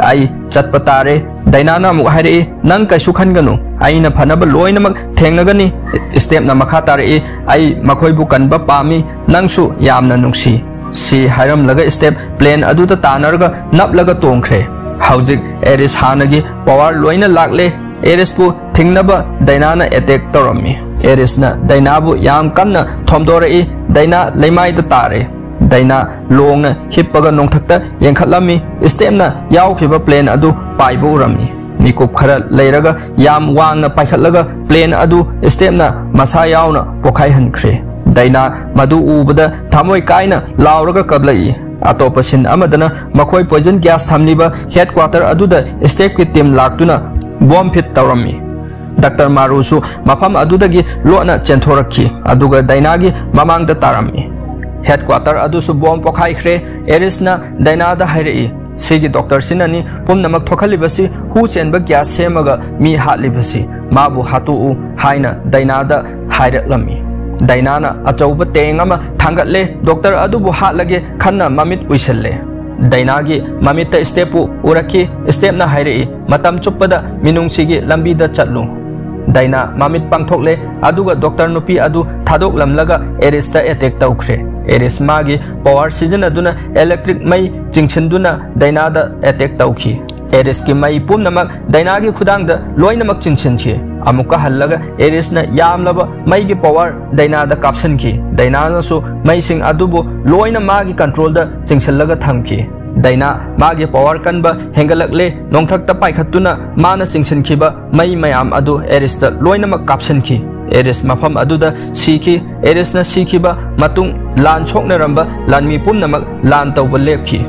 "ꯑꯩ ꯆꯠꯄ ꯇꯥꯔꯦ꯫" ꯗꯥꯏꯅꯥꯅ ꯑꯃꯨꯛ ꯍꯥꯏꯔꯛꯏ, "ꯅꯪ ꯀꯩꯁꯨ ꯈꯟꯒꯅꯨ, ꯑꯩꯅ ꯐꯅꯕ ꯂꯣꯏꯅꯃꯛ ꯊꯦꯡꯅꯒꯅꯤ꯫" ꯁ꯭ꯇꯦꯞꯅ ꯃꯈꯥ ꯇꯥꯔꯛꯏ, "ꯑꯩ ꯃꯈꯣꯏꯕꯨ ꯀꯟꯕ ꯄꯥꯝꯃꯤ, ꯅꯪꯁꯨ ꯌꯥꯝꯅ ꯅꯨꯡꯁꯤ꯫" ꯁꯤ ꯍꯥꯏꯔꯝꯂꯒ ꯁ꯭ꯇꯦꯞ ꯄ꯭ꯂꯦꯟ ꯑꯗꯨꯗ ꯇꯥꯟꯅꯔꯒ ꯅꯞꯂꯒ ꯇꯣꯡꯈ꯭ꯔꯦ꯫ ꯍꯧꯖꯤꯛ ꯑꯦꯔꯤꯁ ꯍꯥꯟꯅꯒꯤ ꯄꯋꯥꯔ ꯂꯣꯏꯅ ꯂꯥꯛꯂꯦ꯫ ꯑꯦꯔꯤꯁꯄꯨ ꯊꯤꯡꯅꯕ ꯗꯥꯏꯅꯥꯅ ꯑꯦꯇꯦꯛ ꯇꯧꯔꯝꯃꯤ꯫ ꯑꯦꯔꯤꯁꯅ ꯗꯥꯏꯅꯥꯕꯨ ꯌꯥꯝ ꯀꯟꯅ ꯊꯣꯝꯗꯣꯔꯛꯏ꯫ ꯗꯥꯏꯅꯥ ꯂꯩꯃꯥꯏꯗ ꯇꯥꯔꯦ꯫ ꯗꯥꯏꯅꯥ ꯂꯣꯡꯅ ꯍꯤꯞꯄꯒ ꯅꯣꯡꯊꯛꯇ ꯌꯦꯡꯈꯠꯂꯝꯃꯤ꯫ ꯁ꯭ꯇꯦꯞꯅ ꯌꯥꯎꯈꯤꯕ ꯄ꯭ꯂꯦꯟ ꯑꯗꯨ ꯄꯥꯏꯕ ꯎꯔꯝꯃꯤ꯫ ꯃꯤꯀꯨꯞ ꯈꯔ ꯂꯩꯔꯒ ꯌꯥꯝ ꯋꯥꯡꯅ ꯄꯥꯏꯈꯠꯂꯒ ꯄ꯭ꯂꯦꯟ ꯑꯗꯨ ꯁ꯭ꯇꯦꯞꯅ ꯃꯁꯥ ꯌꯥꯎꯅ ꯄꯣꯈꯥꯏꯍꯟꯈ꯭ꯔꯦ꯫ ꯗꯥꯏꯅꯥ ꯃꯗꯨ ꯎꯕꯗ ꯊꯃꯣꯏ ꯀꯥꯏꯅ ꯂꯥꯎꯔꯒ ꯀꯞꯂꯛꯏ꯫ ꯑꯇꯣꯞꯄ ꯁꯤꯟ ꯑꯃꯗꯅ ꯃꯈꯣꯏ ꯄꯣꯏꯖꯟ ꯒ꯭ꯌꯥꯁ ꯊꯝꯂꯤꯕ ꯍꯦꯗꯀ꯭ꯋꯥꯇꯔ ꯑꯗꯨꯗ ꯁ꯭ꯇꯦꯞꯀꯤ ꯇꯤꯝ ꯂꯥꯛꯇꯨꯅ ꯕꯣꯝ ꯐꯤꯠ ꯇꯧꯔꯝꯃꯤ꯫ ꯗꯥꯛꯇꯔ ꯃꯥꯔꯨꯁꯨ ꯃꯐꯝ ꯑꯗꯨꯗꯒꯤ ꯂꯣꯠꯅ ꯆꯦꯟꯊꯣꯔꯛꯈꯤ, ꯑꯗꯨꯒ ꯗꯥꯏꯅꯥꯒꯤ ꯃꯃꯥꯡꯗ ꯇꯥꯔꯝꯃꯤ꯫ ꯍꯦꯗꯀ꯭ꯋꯥꯇꯔ ꯑꯗꯨꯁꯨ ꯕꯣꯝ ꯄꯣꯈꯥꯏꯈ꯭ꯔꯦ꯫ ꯑꯦꯔꯤꯁꯅ ꯗꯥꯏꯅꯥꯗ ꯍꯥꯏꯔꯛꯏ, "ꯁꯤꯒꯤ ꯗꯣꯛꯇꯔꯁꯤꯅꯅꯤ ꯄꯨꯝꯅꯃꯛ ꯊꯣꯛꯍꯜꯂꯤꯕꯁꯤ, ꯍꯨ ꯆꯦꯟꯕ ꯒ꯭ꯌꯥꯁ ꯁꯦꯝꯃꯒ ꯃꯤ ꯍꯥꯠꯂꯤꯕꯁꯤ꯫ ꯃꯥꯕꯨ ꯍꯥꯠꯇꯣꯛꯎ" ꯍꯥꯏꯅ ꯗꯥꯏꯅꯥꯗ ꯍꯥꯏꯔꯛꯂꯝꯃꯤ꯫ ꯗꯥꯏꯅꯥꯅ ꯑꯆꯧꯕ ꯇꯦꯡ ꯑꯃ ꯊꯥꯡꯒꯠꯂꯦ, ꯗꯣꯛꯇꯔ ꯑꯗꯨꯕꯨ ꯍꯥꯠꯂꯒꯦ ꯈꯟꯅ ꯃꯃꯤꯠ ꯎꯏꯁꯤꯜꯂꯦ꯫ ꯗꯥꯏꯅꯥꯒꯤ ꯃꯃꯤꯠꯇ ꯁ꯭ꯇꯦꯞꯄꯨ ꯎꯔꯛꯈꯤ꯫ ꯁ꯭ꯇꯦꯞꯅ ꯍꯥꯏꯔꯛꯏ, "ꯃꯇꯝ ꯆꯨꯞꯄꯗ ꯃꯤꯅꯨꯡꯁꯤꯒꯤ ꯂꯝꯕꯤꯗ ꯆꯠꯂꯨ"꯫ ꯗꯥꯏꯅꯥ ꯃꯃꯤꯠ ꯄꯥꯡꯊꯣꯛꯂꯦ, ꯑꯗꯨꯒ ꯗꯣꯛꯇꯔ ꯅꯨꯄꯤ ꯑꯗꯨ ꯊꯥꯗꯣꯛꯂꯝꯂꯒ ꯑꯦꯔꯤꯁꯇ ꯑꯦꯇꯦꯛ ꯇꯧꯈ꯭ꯔꯦ꯫ ꯑꯦꯔꯤꯁ ꯃꯥꯒꯤ ꯄꯋꯥꯔ ꯁꯤꯖꯤꯟꯅꯗꯨꯅ ꯏꯂꯦꯛꯇ꯭ꯔꯤꯛ ꯃꯩ ꯆꯤꯡꯁꯤꯟꯗꯨꯅ ꯗꯥꯏꯅꯥꯗ ꯑꯦꯇꯦꯛ ꯇꯧꯈꯤ꯫ ꯑꯦꯔꯤꯁꯀꯤ ꯃꯩ ꯄꯨꯝꯅꯃꯛ ꯗꯥꯏꯅꯥꯒꯤ ꯈꯨꯗꯥꯡꯗ ꯂꯣꯏꯅꯃꯛ ꯆꯤꯡꯁꯤꯟꯈꯤ꯫ ꯑꯃꯨꯛꯀ ꯍꯜꯂꯒ ꯑꯦꯔꯤꯁꯅ ꯌꯥꯝꯂꯕ ꯃꯩꯒꯤ ꯄꯋꯥꯔ ꯗꯥꯏꯅꯥꯗ ꯀꯥꯞꯁꯤꯟꯈꯤ꯫ ꯗꯥꯏꯅꯥꯅꯁꯨ ꯃꯩꯁꯤꯡ ꯑꯗꯨꯕꯨ ꯂꯣꯏꯅ ꯃꯥꯒꯤ ꯀꯟꯇ꯭ꯔꯣꯜꯗ ꯆꯤꯡꯁꯤꯜꯂꯒ ꯊꯝꯈꯤ꯫ ꯗꯥꯏꯅꯥ ꯃꯥꯒꯤ ꯄꯋꯥꯔ ꯀꯟꯕ ꯍꯦꯟꯒꯠꯂꯛꯂꯦ꯫ ꯅꯣꯡꯊꯛꯇ ꯄꯥꯏꯈꯠꯇꯨꯅ ꯃꯥꯅ ꯆꯤꯡꯁꯤꯟꯈꯤꯕ ꯃꯩ ꯃꯌꯥꯝ ꯑꯗꯨ ꯑꯦꯔꯤꯁꯇ ꯂꯣꯏꯅꯃꯛ ꯀꯥꯞꯁꯤꯟꯈꯤ꯫ ꯑꯦꯔꯤꯁ ꯃꯐꯝ ꯑꯗꯨꯗ ꯁꯤꯈꯤ꯫ ꯑꯦꯔꯤꯁꯅ ꯁꯤꯈꯤꯕ ꯃꯇꯨꯡ ꯂꯥꯟ ꯁꯣꯛꯅꯔꯝꯕ ꯂꯥꯟꯃꯤ ꯄꯨꯝꯅꯃꯛ ꯂꯥꯟ ꯇꯧꯕ ꯂꯦꯞꯈꯤ꯫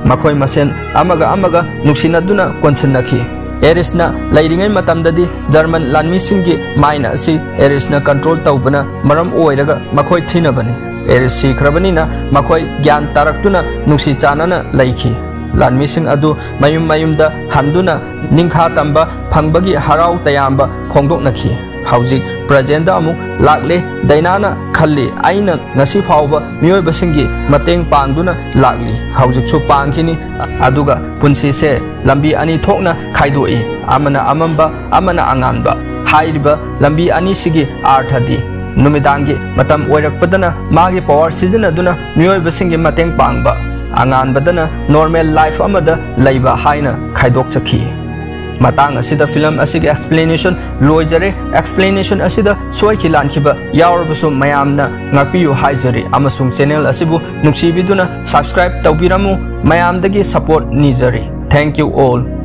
ꯃꯈꯣꯏ ꯃꯁꯦꯟ ꯑꯃꯒ ꯑꯃꯒ ꯅꯨꯡꯁꯤꯅꯗꯨꯅ ꯀꯣꯟꯁꯤꯟꯅꯈꯤ꯫ ꯑꯦꯔꯤꯁꯅ ꯂꯩꯔꯤꯉꯩ ꯃꯇꯝꯗꯗꯤ ꯖꯔꯃꯟ ꯂꯥꯟꯃꯤꯁꯤꯡꯒꯤ ꯃꯥꯏꯟ ꯑꯁꯤ ꯑꯦꯔꯤꯁꯅ ꯀꯟꯇ꯭ꯔꯣꯜ ꯇꯧꯕꯅ ꯃꯔꯝ ꯑꯣꯏꯔꯒ ꯃꯈꯣꯏ ꯊꯤꯅꯕꯅꯤ꯫ ꯑꯦꯔꯤꯁ ꯁꯤꯈ꯭ꯔꯕꯅꯤꯅ ꯃꯈꯣꯏ ꯒ꯭ꯌꯥꯟ ꯇꯥꯔꯛꯇꯨꯅ ꯅꯨꯡꯁꯤ ꯆꯥꯟꯅꯅ ꯂꯩꯈꯤ꯫ ꯂꯥꯟꯃꯤꯁꯤꯡ ꯑꯗꯨ ꯃꯌꯨꯝ ꯃꯌꯨꯝꯗ ꯍꯟꯗꯨꯅ ꯅꯤꯡꯈꯥ ꯇꯝꯕ ꯐꯪꯕꯒꯤ ꯍꯔꯥꯎ ꯇꯌꯥꯝꯕ ꯐꯣꯡꯗꯣꯛꯅꯈꯤ꯫ ꯍꯧꯖꯤꯛ ꯄ꯭ꯔꯖꯦꯟꯗ ꯑꯃꯨꯛ ꯂꯥꯛꯂꯦ꯫ ꯗꯥꯏꯅꯥꯅ ꯈꯜꯂꯤ, "ꯑꯩꯅ ꯉꯁꯤ ꯐꯥꯎꯕ ꯃꯤꯑꯣꯏꯕꯁꯤꯡꯒꯤ ꯃꯇꯦꯡ ꯄꯥꯡꯗꯨꯅ ꯂꯥꯛꯂꯤ, ꯍꯧꯖꯤꯛꯁꯨ ꯄꯥꯡꯈꯤꯅꯤ"꯫ ꯑꯗꯨꯒ ꯄꯨꯟꯁꯤꯁꯦ ꯂꯝꯕꯤ ꯑꯅꯤ ꯊꯣꯛꯅ ꯈꯥꯏꯗꯣꯛꯏ, ꯑꯃꯅ ꯑꯃꯝꯕ, ꯑꯃꯅ ꯑꯉꯥꯟꯕ꯫ ꯍꯥꯏꯔꯤꯕ ꯂꯝꯕꯤ ꯑꯅꯤꯁꯤꯒꯤ ꯑꯥꯔꯊꯗꯤ, ꯅꯨꯃꯤꯗꯥꯡꯒꯤ ꯃꯇꯝ ꯑꯣꯏꯔꯛꯄꯗꯅ ꯃꯥꯒꯤ ꯄꯋꯥꯔ ꯁꯤꯖꯤꯟꯅꯗꯨꯅ ꯃꯤꯑꯣꯏꯕꯁꯤꯡꯒꯤ ꯃꯇꯦꯡ ꯄꯥꯡꯕ, ꯑꯉꯥꯟꯕꯗꯅ ꯅꯣꯔꯃꯦꯜ ꯂꯥꯏꯐ ꯑꯃꯗ ꯂꯩꯕ ꯍꯥꯏꯅ ꯈꯥꯏꯗꯣꯛꯆꯈꯤ꯫ ꯃꯇꯥꯡ ꯑꯁꯤꯗ ꯐꯤꯂꯝ ꯑꯁꯤꯒꯤ ꯑꯦꯛꯁꯄ꯭ꯂꯦꯅꯦꯁꯟ ꯂꯣꯏꯖꯔꯦ꯫ ꯑꯦꯛꯁꯄ꯭ꯂꯦꯅꯦꯁꯟ ꯑꯁꯤꯗ ꯁꯣꯏꯈꯤ ꯂꯥꯟꯈꯤꯕ ꯌꯥꯎꯔꯕꯁꯨ ꯃꯌꯥꯝꯅ ꯉꯥꯛꯄꯤꯌꯨ ꯍꯥꯏꯖꯔꯤ, ꯑꯃꯁꯨꯡ ꯆꯦꯅꯦꯜ ꯑꯁꯤꯕꯨ ꯅꯨꯡꯁꯤꯕꯤꯗꯨꯅ ꯁꯕꯁꯀ꯭ꯔꯥꯏꯕ ꯇꯧꯕꯤꯔꯝꯃꯨ꯫ ꯃꯌꯥꯝꯗꯒꯤ ꯁꯄꯣꯔꯠ ꯅꯤꯖꯔꯤ꯫ Thank you all꯫